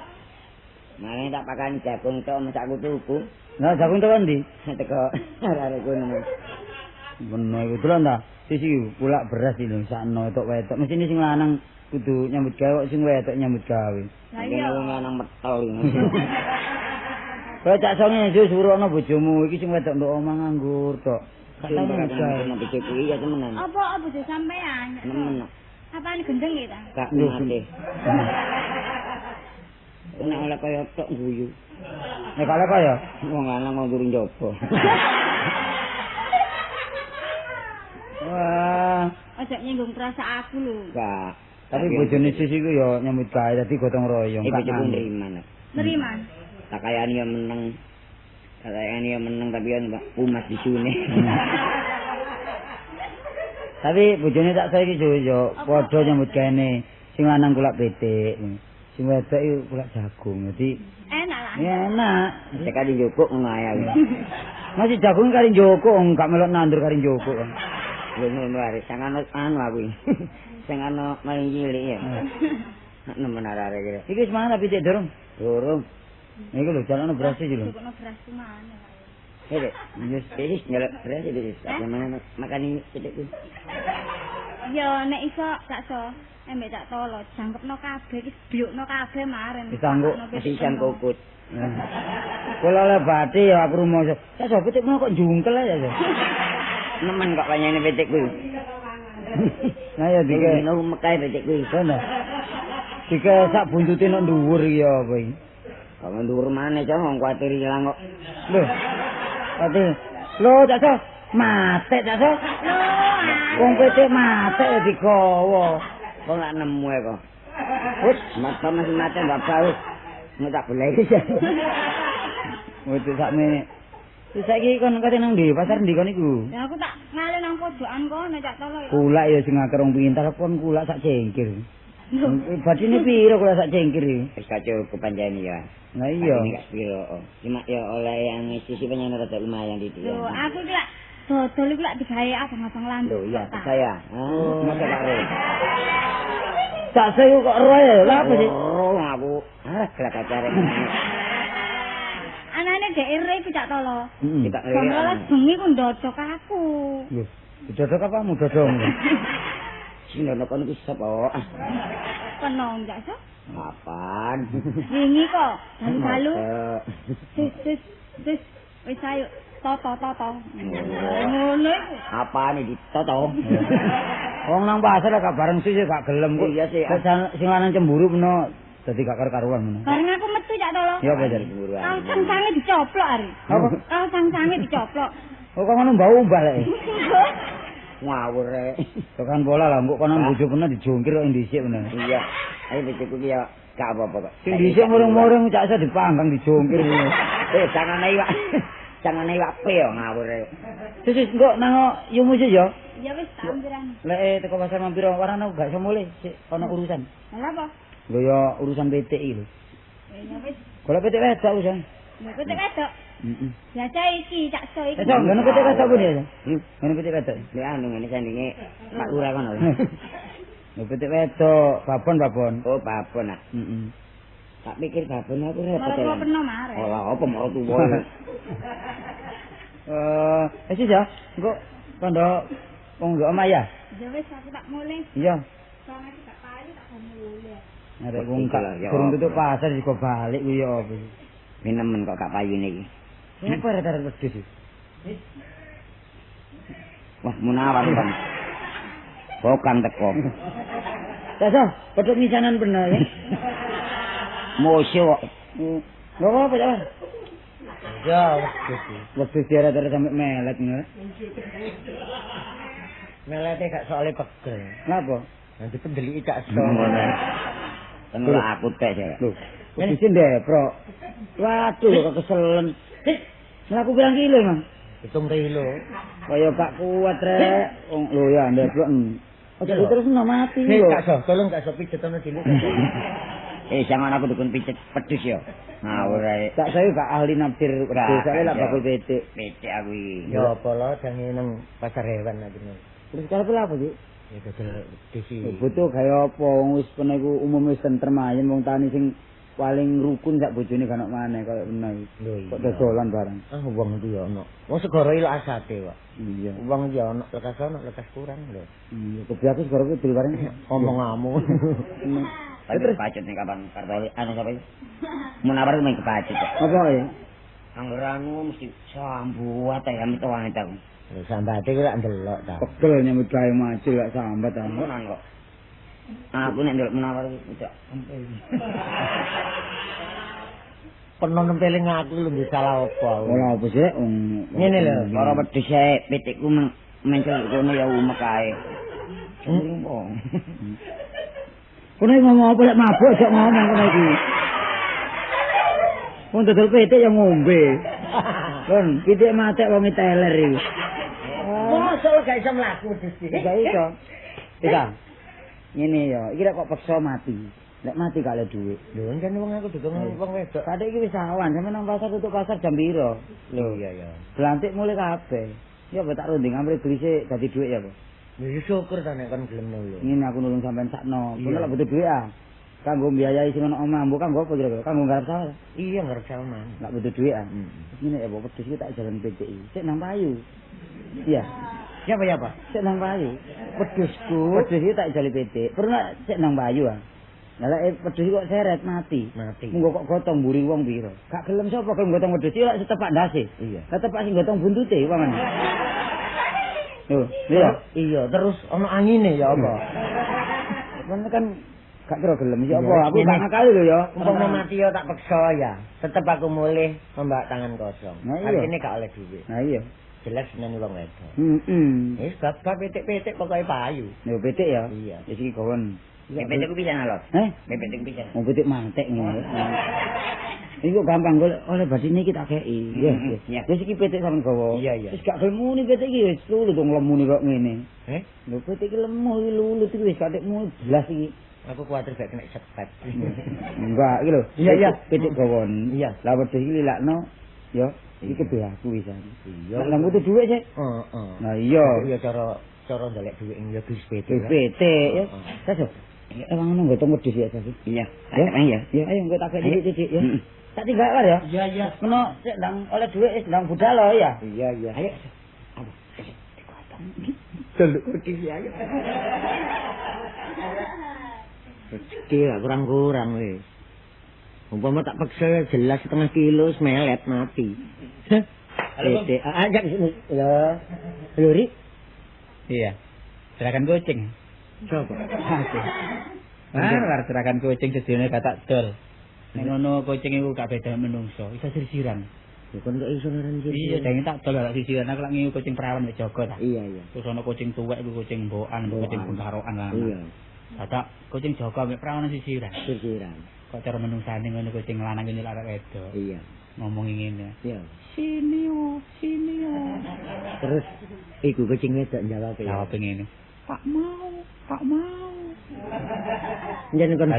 Mane tak pakani jagung tok mesti aku tuku. Lah jagung tekan ndi? Teko arek kono. Mene iku delok ta? Sisi kulak beras iki lho sakno wetok-wetok. Mesine sing lanang kudu nyambut gawe kok sing wedok nyambut gawe. Lah iya wong lanang metel iki. Kaya cak songe wis suruhno bojomu iki sing wedok nduk omah nganggur tok. Gak tau nyambut gawe. Bojoku iya temenan. Apa bojo sampean? Nemen. Apane gendeng iki ta? Gak mati. Nek oleh kaya tok guyu. Nek oleh kaya wong lanang mau turu njaba. Wah, aja nyinggung perasaan aku lho. Gak. Tapi bojone Sis iku ya nyambut gawe dadi gotong royong. Iki bojoku nriman. Nriman. Tak kayane ya meneng. Tak kayane ya meneng tapi ya umat disune. Tapi bojone tak saiki yo padha nyambut gaene. Sing lanang kulak pitik. Sing wedok iku kulak jagung. Dadi enak lah. Ya enak. Nek kali njukuk ngono ae aku. Masih jagung kali njukuk gak melok nandur kali njukuk. Lho ngono arek sing ana anu aku. Sing ana maling cilik ya. Nemen arek kira. Iki wis mangan pitik durung? Durung. Iku lho jalukno beras iki lho. Jalukno beras ku maneh. Hei, wis njaluk beras iki. Gimana makani pitikku? Ya nek iso gak so. Embek tak tolo, jangkepno kabeh iki biukno kabeh maren. Wis angguk sisan kokut. Kula le bathi ya aku rumoso. Cak so pitikmu kok jungkel aja ya. Nemen kok panyene pitikku. Nah ya dike ngono mekae pitikku iso ta. Dike sak buntute nang dhuwur iki ya apa iki? Kok dhuwur maneh cok wong kuwatir ilang kok. Lho. Ati. Lho Cak So, matek Cak So. Lho. Wong pitik matek digawa. Kok lak nemu ae kok. Wis, mata masih mate bapak wis. Nek tak boleh iki. Wis sakmene. Wis saiki kon kate nang ndi? Pasar ndi kon iku? Ya aku tak ngale nang pojokan kono Cak Tolo ya. Kulak ya sing akeh rong pintal kon kulak sak cengkir. Badine piro kulak sak cengkir iki? Wis gak cukup panjane ya. Lah iya. Ini gak piro. Cuma ya oleh yang sisi panjane rada lumayan iki. Lho, aku iki lak Dodol iku lak digawe abang-abang lanjut. Lho iya, saya. Ah, masa gak ro. Cak saya kok ro ya? Lha apa sih? Oh, aku. Ah, gelak acare. Anane dhek ero iku Cak Tolo. Heeh. Jam 12 bengi ku ndodok aku. Lho, dodok apa mu dodong? Sing ndodok kon iku sapa? Kena enggak, Sok? Kapan? Wingi kok, dalu-dalu. Wis wis ayo toto-toto. Ngono iku. Apane ditoto? Wong nang pasar gak bareng sih gak gelem kok. Iya sih. Sing lanang cemburu meno dadi gak karu-karuan meno. Bareng aku metu Cak Tolo. Ya apa jare? Kaos cangcange dicoplok ari. Apa? Kaos cangcange dicoplok. Oh kok ngono mbau umbah lek. Ngawur rek. Tekan bola lah engko kono bojo peno dijungkir kok dhisik meno. Iya. Ayo bojoku ki ya gak apa-apa kok. Sing dhisik murung-murung cak iso dipanggang dijungkir. Eh sangane iwak. Sangane iwak pe yo ngawur rek. Wis engko nang yumu sih ya. Ya wis tak ampiran. Lek teko pasar mampir warna gak iso mulih, sik ana urusan. Lha apa? Lho ya urusan PT iki lho. Ya wis. Golek PT wedok urusan. Lho PT wedok. Heeh. Lah cah iki Cak So iki. Cak ngono PT wedok pun ya. Ngono PT wedok. Lek anu ngene sandinge Pak Lurah kono. Lho PT wedok, babon-babon. Oh, babon ah. Heeh. Tak pikir babon aku repot. Malah peno mare. Oh, lah apa maro tuwa. Wis ya. Engko kondo wong ndok omah ya. Ya wis aku tak mulih. Iya. Soale aku gak payu tak mulih. Arek wong gak durung tutup pasar juga balik kuwi ya apa sih. Minemen kok gak payune iki. Apa arek-arek wedhus iki? Wah, Munawar Bang. Bukan teko. Daso, pedhot misanan bener ya. Mosok kok. Lho apa ya? Ya, wedhus. Wedhus diarek-arek sampe melet ngono. Melete gak soalé pegel. Napa? Nanti pendeliki Cak So. Tentu aku tek ya. Lho, wedhuse ndeprok. Waduh, kok keselen. Mlaku pirang kilo, Mang? 7 kilo. Kaya gak kuat rek. Wong lho ya ndeprok. Ojo terus no mati lho. Cak So, tolong Cak So pijetono dulu. Jangan aku dukun pijet pedus ya. Ngawur ae. Cak saya gak ahli nafsir wedhus, saya lak bakul pitik. Pitik aku iki. Ya apa lho jange nang pasar hewan aku. Terus karepe lha apa sih? Ya dodol wedhus iki. Butuh gawe apa wong wis peno iku umume wis tentrem ayem wong tani sing paling rukun sak bojone gak ono maneh kaya peno iki. Kok dodolan bareng. Ah wong iki ya ono. Wong segara ilok asate kok. Iya. Wong ya ono lekas ono lekas kurang lho. Iya, kebiaku segara kidul bareng. Omongamu. Tapi kepacut ning kapan kartole anu sapa iki? Munawar main kepacut. Apa ya? Angger anu mesti sambuat ya metu wangi ta. Lho sambate ku lak ndelok ta. Pegel nyambut gawe maju lak sambat ta. Ngono kok. Aku nek ndelok Munawar udah empel. Peno nempeling aku lho ndek salah apa. Ora apa sih wong ngene lho, para wedhus ae pitikku mencel kono ya umek ae. Wong. Kono ngomong apa lek mabuk aja ngomong kono iki. Wong dodol pitik ya ngombe. Kon pitik matek wong teler iki. Mosok gak iso mlaku wedhus iki. Gak iso. Bisa. Ngene ya, iki lek kok peksa mati. Lek mati gak oleh dhuwit. Lho kan wong aku dukung wong wedok. Kadek iki wis awan, sampe nang pasar tutup pasar jam piro? Lho iya ya. Blantik mulih kabeh. Ya apa tak runding amrih duwise dadi dhuwit ya, Pak. Ya syukur ta nek kon gelem nulung. Ngene aku nulung sampean sakno. Kono lek butuh dhuwit ah. Kanggo mbiayai sing ana omah, mbok kanggo apa kira-kira? Kanggo nggarap sawah. Iya nggarap sawah man. Lek butuh dhuwit ah. Ngene ya apa wedhus iki tak jalan PTI. Sik nang payu. Iya. Siapa ya, Pak? Sik nang payu. Wedhusku. Wedhus iki tak jali PT. Perlu sik nang payu ah. Lah lek wedhus kok seret mati. Mati. Munggo kok gotong mburi wong piro? Gak gelem sapa gelem gotong wedhus iki lek setepak ndase. Iya. Lah tepak sing gotong buntute pamane. Lho, iya. Iya, terus ana angine ya apa? Kan kan gak kira gelem ya apa? Aku gak ngakali lho ya. Umpama mati ya tak peksa ya. Tetep aku mulih membawa tangan kosong. Artine gak oleh dhuwit. Nah iya. Jelas nang wong wedok. Heeh. Wis bab-bab pitik-pitik pokoke payu. Lho pitik ya? Iya. Wis iki gawon. Pitik ku pisan lho. Heh? Pitik ku pisan. Wong pitik mantek ngono. Iku gampang golek oleh badine iki tak kei. Iya. Wis iki pitik sampean gawa. Iya. Wis gak gelem muni pitik iki wis lulut wong lemune kok ngene. Heh? Lho pitik iki lemu iki lulut iki wis katikmu blas iki. Aku kuwatir gak kena sepet. Enggak iki lho. Iya iya. Pitik gawon. Iya. Lah wedhus iki lilakno Ya, iki kabeh aku wis. Iya. Lah butuh dhuwit sih. Heeh. Nah iya. Iya cara ndolek dhuwit ya BPT. BPT ya. Sas. Ya emang ngono nggo wedhus ya Sas. Iya. Ya. Ya ayo engko tak gek titik ya. Tak tinggal war ya. Iya iya. Meno sik ndang oleh dhuwit wis ndang budal lho ya. Iya iya. Ayo. Apa? Delok wedhus ya. Rezeki gak kurang-kurang wis. Umpama tak paksa jelas setengah kilo melet mati. Halo, Bang. Ajak lho. Lho, Ri. Iya. Gerakan kucing. Coba. War gerakan kucing sedene gak tak dol. Nek ngono kucing iku gak beda menungso, iso sirsiran. Lho kon kok iso ngaran sirsiran? Iya, jangan tak dol lak sirsiran aku lak ngiu kucing perawan mek jaga ta. Iya, iya. Terus ana kucing tuwek iku kucing mbokan, kucing bengkarokan lan. Iya. Dadak kucing jaga mek perawan sisiran. Sisiran. Kok cara menungsane ngono kucing lanang ngene arek wedok. Iya. Ngomongi ngene. Iya. Sini yo, sini yo. Terus iku kucing wedok jawab ya. Jawab ngene. Pak mau, pak mau. Njen kon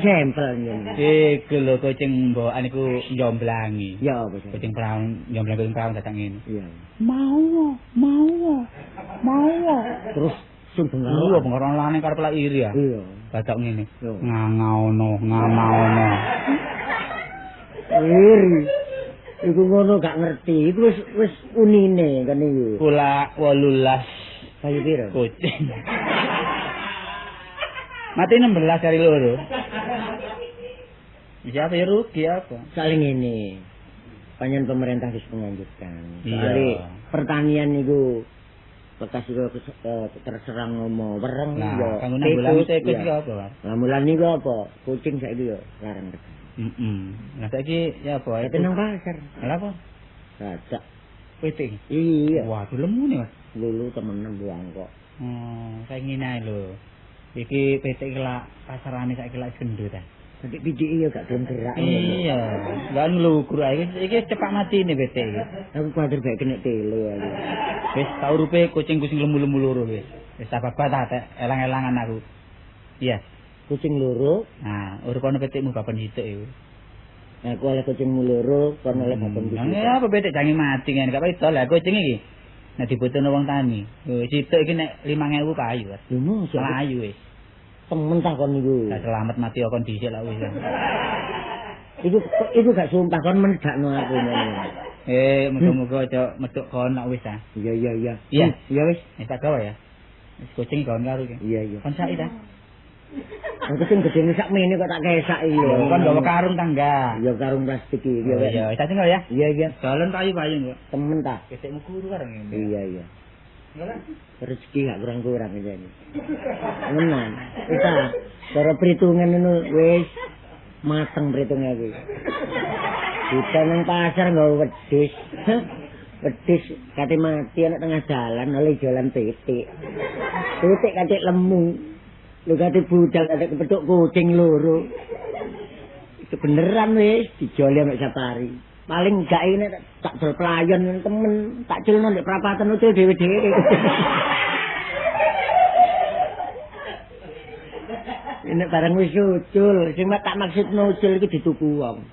sampel njen. Iku lho kucing mbokan iku njomblangi. Ya apa sih? Kucing perawan njomblang kucing perawan datang ngene. Iya. Mau, mau, mau. Terus sing bengaro. Iya, bengaro lanang karep lak iri ya. Iya. Badak ngene. Ngangaono, ngamaono. Iri. Iku ngono gak ngerti. Iku wis wis unine kan iku. Kula 18. Kayu piro? Kucing. Mati 16 kali loro. Siapa ya rugi apa? Soale ngene. Panjen pemerintah wis menganjurkan. Soale pertanian niku bekas iku terserang ngomo wereng ya. Kanggo nanggulangi tikus iki apa, Pak? Lah mulan niku apa? Kucing saiki yo larang tekan. Heeh. Lah saiki ya apa? Tapi nang pasar. Lah apa? Dadak. Pitik. Iya. Waduh lemu nih, Mas. Lulu temenan buang kok. Oh, saya ngene ae lho. Iki pitik iki lak pasarane saiki lak gendut ta. Pitik-pitik ya gak gelem gerak. Iya. Lah nglugur ae iki cepak mati nih pitik iki. Aku kuwatir bae kena tele aku. Wis tau rupe kucing-kucing lemu-lemu loro wis. Wis tak babat ta elang-elangan aku. Iya, kucing loro. Nah, urupono pitikmu bapan hituk iku. Nah, aku oleh kucingmu loro, kon oleh bapan pitik. Lah apa pitik jange mati ngene gak itu lah kucing iki. Nek dibutuhno wong tani. Situk iki nek 5000 payu. Lho mosok payu wis. Temen ta kon niku. Lah selamat mati kon dhisik lah wis. Iku gak sumpah kon mendakno aku ngono. Muga-muga aja medhok kon nak wis ta. Iya iya iya. Iya, iya wis. Wis tak gawe ya. Wis kucing kon karo iki. Iya iya. Kon sak ta. Aku sing gedene sak mene kok tak kesak iki. Kon gawa karung tangga. Iya karung plastik iki. Iya, wis tak tinggal ya. Iya iya. Dolen payu-payu kok. Temen ta. Pitikmu guru bareng ngene. Iya iya. Rezeki gak kurang-kurang ini. Menan. Wis ta. Cara perhitungan ngono wis mateng perhitungan iki. Kita nang pasar nggawa wedhus. Wedhus kate mati ana tengah jalan oleh jalan titik. Titik kate lemu. Lho kate budal kate kepethuk kucing loro. Itu beneran wis dijoli ambek Sapari. Paling gak ini tak dol pelayan temen, tak culno ndek prapatan ucul dhewe-dhewe. Ini barang wis ucul, sing tak maksudno ucul iki dituku wong.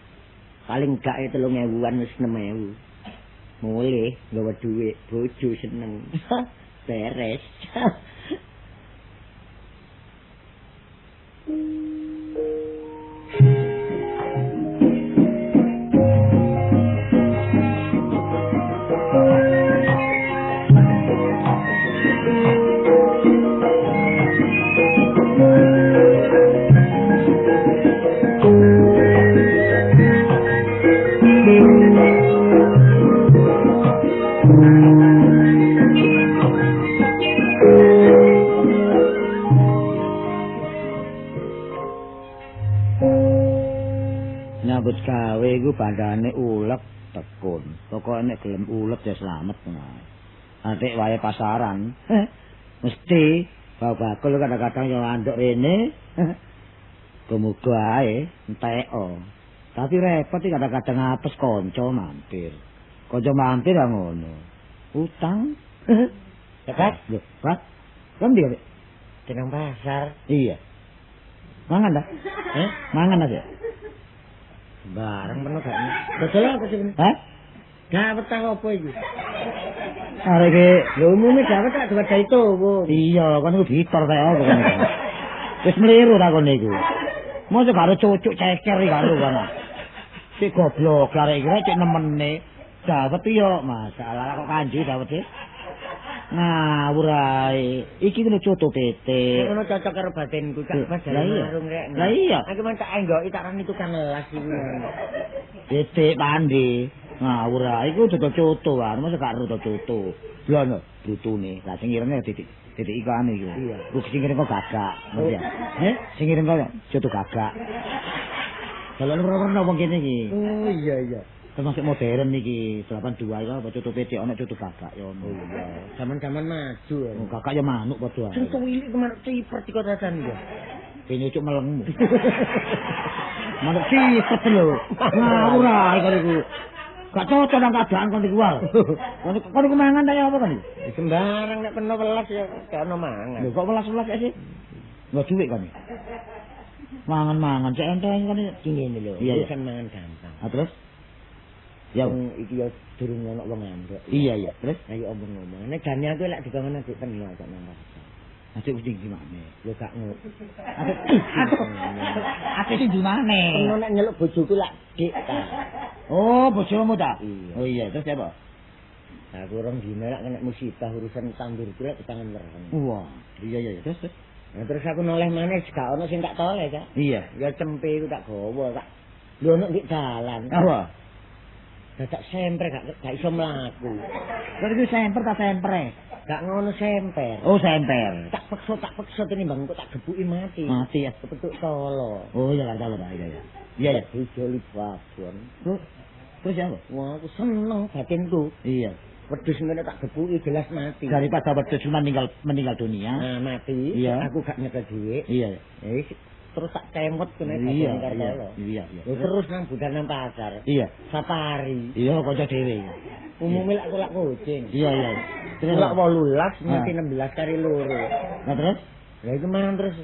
Paling gak 3000-an wis 6000. Mulih nggawa dhuwit, bojo seneng. Beres. Nyambut gawe iku bandane ulek tekun. Pokoke nek gelem ulek ya slamet ngono. Atik wae pasaran. Mesti bakul kadang-kadang yo anduk rene. Muga-muga ae enteko. Tapi repot iki kadang-kadang apes kanca mampir. Kanca mampir ya ngono. Utang. Cepat. Lho, Pak. Kon ndi, Pak? Nang pasar. Iya. Mangan ta? Hah? Mangan aja. Barang penuh gak? Dodol apa sih? Hah? Dawet ta apa iki? Arek iki lho umume dawet tak diwadahi tuwo. Iya, kon iku ditor kaya apa kon iku. Wis mliru ta kon iku. Mosok karo cucuk ceker iki karo kono. Cek goblok arek iki cek nemene. Dawet yo masalah kok kanji dawet e. Ngawur ae. Iki kuwi coto pitik. Ngono cocok karo batinku cak Bas marung rek. Lah iya. Aku men tak enggoki tak rani tukang las iku. Pitik pandi. Ngawur ae iku dodol coto wae, mosok gak ro coto. Lho no, brutune. Lah sing irenge titik titik ikane iku. Iya. Sing ireng kok gagak, ngerti ya? Heh, sing ireng kok coto gagak. Dalan werna-werna wong kene iki. Oh iya iya. Termasuk modern iki 82 iku apa coto pitik ana coto gagak ya ono. Iya. Zaman-zaman maju ya. Oh, gagak ya manuk padha ae. Sing tuwilik manuk cipret iku tasan ya. Kene cuk melengmu. Manuk cipret lho. Ngawur ae kok iku. Gak cocok nang keadaan kon iku wae. Kon iku mangan ta ya apa kon iku? Sembarang nek peno welas ya gak ono mangan. Lho kok welas-welas sih? Enggak duit kon. Mangan-mangan cek enteng kon iki ngene lho. Urusan mangan gampang. Ah terus? Ya iki ya durung ono wong ngandhek. Iya iya, terus ayo omong-omong. Nek jane aku lek dibangun adik peno kok nang pasar. Adik sing ndi maneh? Lho gak ngono. Adik sing ndi maneh? Peno nek nyeluk bojoku lak dik ta. Oh, bojomu ta? Iya. Oh iya, terus apa? Aku rong dina lak kena musibah urusan tandurku lak dipangan wereng. Wah, iya iya, terus terus. Nah, terus aku noleh maneh gak ono sing tak toleh, Kak. Iya. Ya cempe iku tak gawa, Kak. Lho ono ndek dalan. Apa? Dadak semper gak iso mlaku. Kok iku semper ta sempre? Gak ngono semper. Oh, semper. Tak paksa tinimbang kok tak gebuki mati. Mati ya. Kepethuk tolo. Oh iya, tolo ta, iya iya. Iya iya, dijoli babon. Terus ya apa? Wah, aku seneng batinku. Iya. Wedhus ngene tak gebuki jelas mati. Daripada wedhus cuma meninggal dunia. Nah, mati. Iya. Aku gak nyekel dhuwit. Iya. Wis terus tak kemot kene iya, iya, iya, iya. Terus nang budal nang pasar. Iya. Safari. Iya, kanca dhewe. Umume lak kulak kucing. Iya, iya. Terus lak 18 nganti 16 kari loro. Lah terus? Lah iku mangan terus.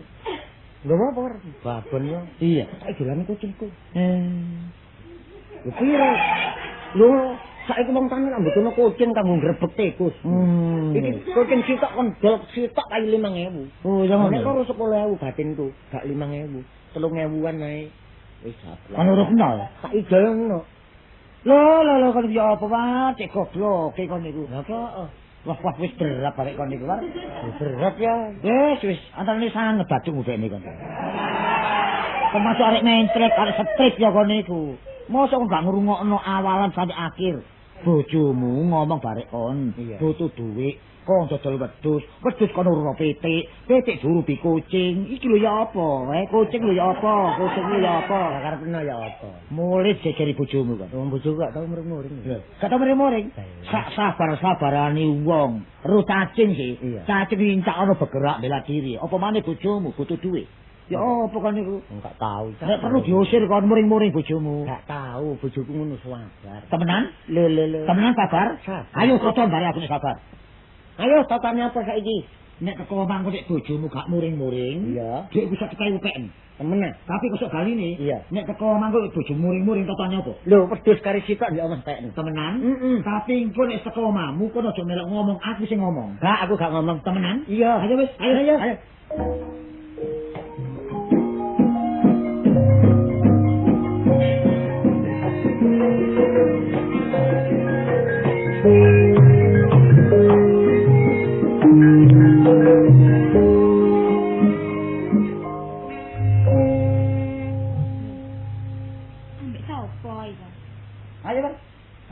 Lho apa babon yo? Iya. Tak dolane kucingku. Lho piro? Lho saiki wong tani lak mbutuhno kucing kanggo ngrebek tikus. Iki kucing sitok kon dol sitok kayu 5000. Oh, iya ngono. Nek karo 10000 batinku, gak 5000. 3000-an ae. Wis sablak. Kan ora kenal. Tak ijolno. Lho lho lho kon ya apa wae cek gobloke kon niku. Lah kok wah wah wis berat barek kon niku. Berat ya. Wis wis antarane sanget badung udekne kon. Termasuk arek mencret, arek setrik ya kon niku. Mosok gak ngrungokno awalan sampai akhir. Bojomu ngomong barek kon, butuh dhuwit, kon dodol wedhus, wedhus kon urung pitik, pitik diurupi kucing. Iki lho ya apa? Kucing lho ya apa? Kucing lho ya apa? Karepno ya apa? Mulih gegeri bojomu kon. Wong bojoku gak tau muring-muring. Lho, gak tau muring-muring. Sak sabar-sabarane wong, ro cacing sih. Cacing lincak ono bergerak bela diri. Apa maneh bojomu butuh dhuwit? Ya apa kon niku? Enggak tahu. Nek perlu diusir kon muring-muring bojomu. Enggak tahu, bojoku ngono sabar. Temenan? Lho lho lho. Temenan sabar? Ayo toton bare aku nek sabar. Ayo totone apa saiki? Nek teko omahku nek bojomu gak muring-muring, iya. Dhuwit iso cekai upeken. Temenan. Tapi kosok galine, iya. Nek teko omahku bojomu muring-muring totone apa? Lho, wedhus kari sitok ndek omah peken. Temenan? Tapi engko nek teko omahmu kono aja melok ngomong, aku sing ngomong. Gak, aku gak ngomong. Temenan? Iya. Ayo wis, ayo ayo. Ambek sapa iku? Ayo, Bang.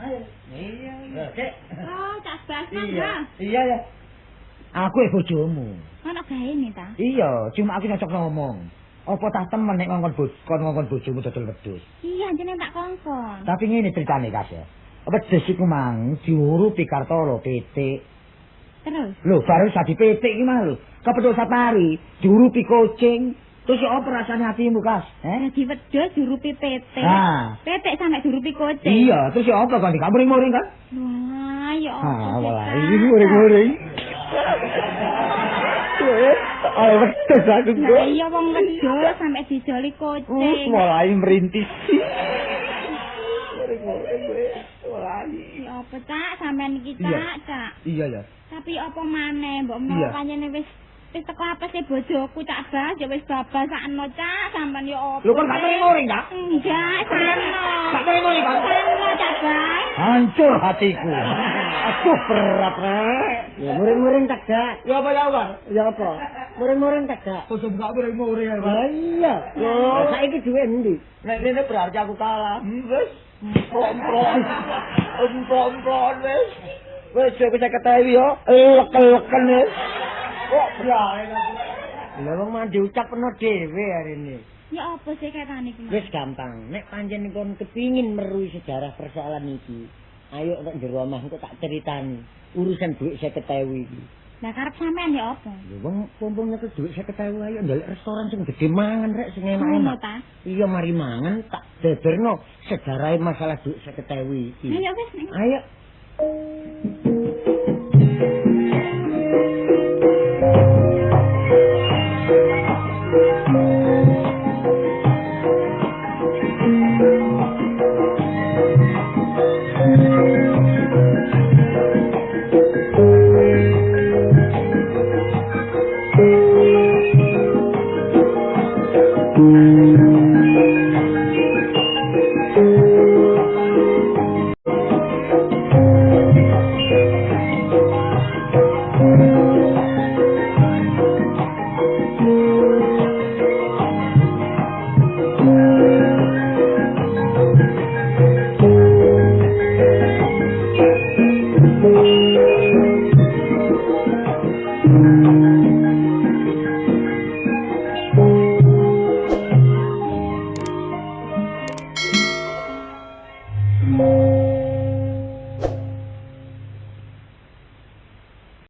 Ayo. Iya, iya. Cek. Oh, Cak Bas mangga. Iya, ya. Aku e bojomu. Ono gaene ta? Iya, cuma aku cocok ngomong. Apa tah temen nek ngongkon bojomu dodol wedhus? Iya, jeneng tak kongkon. Tapi ngene critane, Kas ya. Wedhus iku mang diurupi Kartolo pitik. Terus? Lho, baru dadi pitik iki mah lho. Kepethuk safari, diurupi kucing. Terus apa rasane hatimu, Kas? Dadi wedhus diurupi pitik. Nah. Pitik sampe diurupi kucing. Iya, terus ya apa kon dikamuring-muring kan? Wah, ya apa? Ah, walah, iki muring-muring. Ayo wedhus aku kok. Lah iya wong wedhus sampe dijoli kucing. Mulai merintis. Muring-muring kowe. rai. Ya apa, Cak? Sampeyan iki, Cak, Cak. Iya ya. Tapi apa maneh, mbok menawa pancene wis wis teko apese bojoku, Cak Bas, ya wis babal sakno, Cak. Sampeyan ya apa? Lho kon gak tering-uring, Cak? Enggak, sakno. Gak tering-uring, Kak? Sakno, Cak Bas. Hancur hatiku. Aduh berat rek. Ya muring-muring tak gak? Ya apa ya apa? Ya apa? Muring-muring tak gak? Kok buka muring-muring ya, Lah iya. Lah saiki dhuwit endi? Nek ngene berarti aku kalah. Wis. Emplok-emplok. Emplok-emplok wis. Wis aku 50.000 yo. Lek-leken wis. Kok brae aku. Lah wong mandi ucapno dhewe arene. Ya apa sih kaitane iki? Wis gampang. Nek pancen kon kepingin meruhi sejarah persoalan iki, ayo nek jero omah engko tak critani urusan dhuwit 50.000 iki. Lah karep sampean ya apa? Lho wong pompong nyekel dhuwit 50.000 ayo ndelok restoran sing gedhe mangan rek sing Ngono enak-enak. ta? Iya mari mangan tak beberno sejarahe masalah dhuwit 50.000 iki. Ayo wis ning. Ayo. Thank you.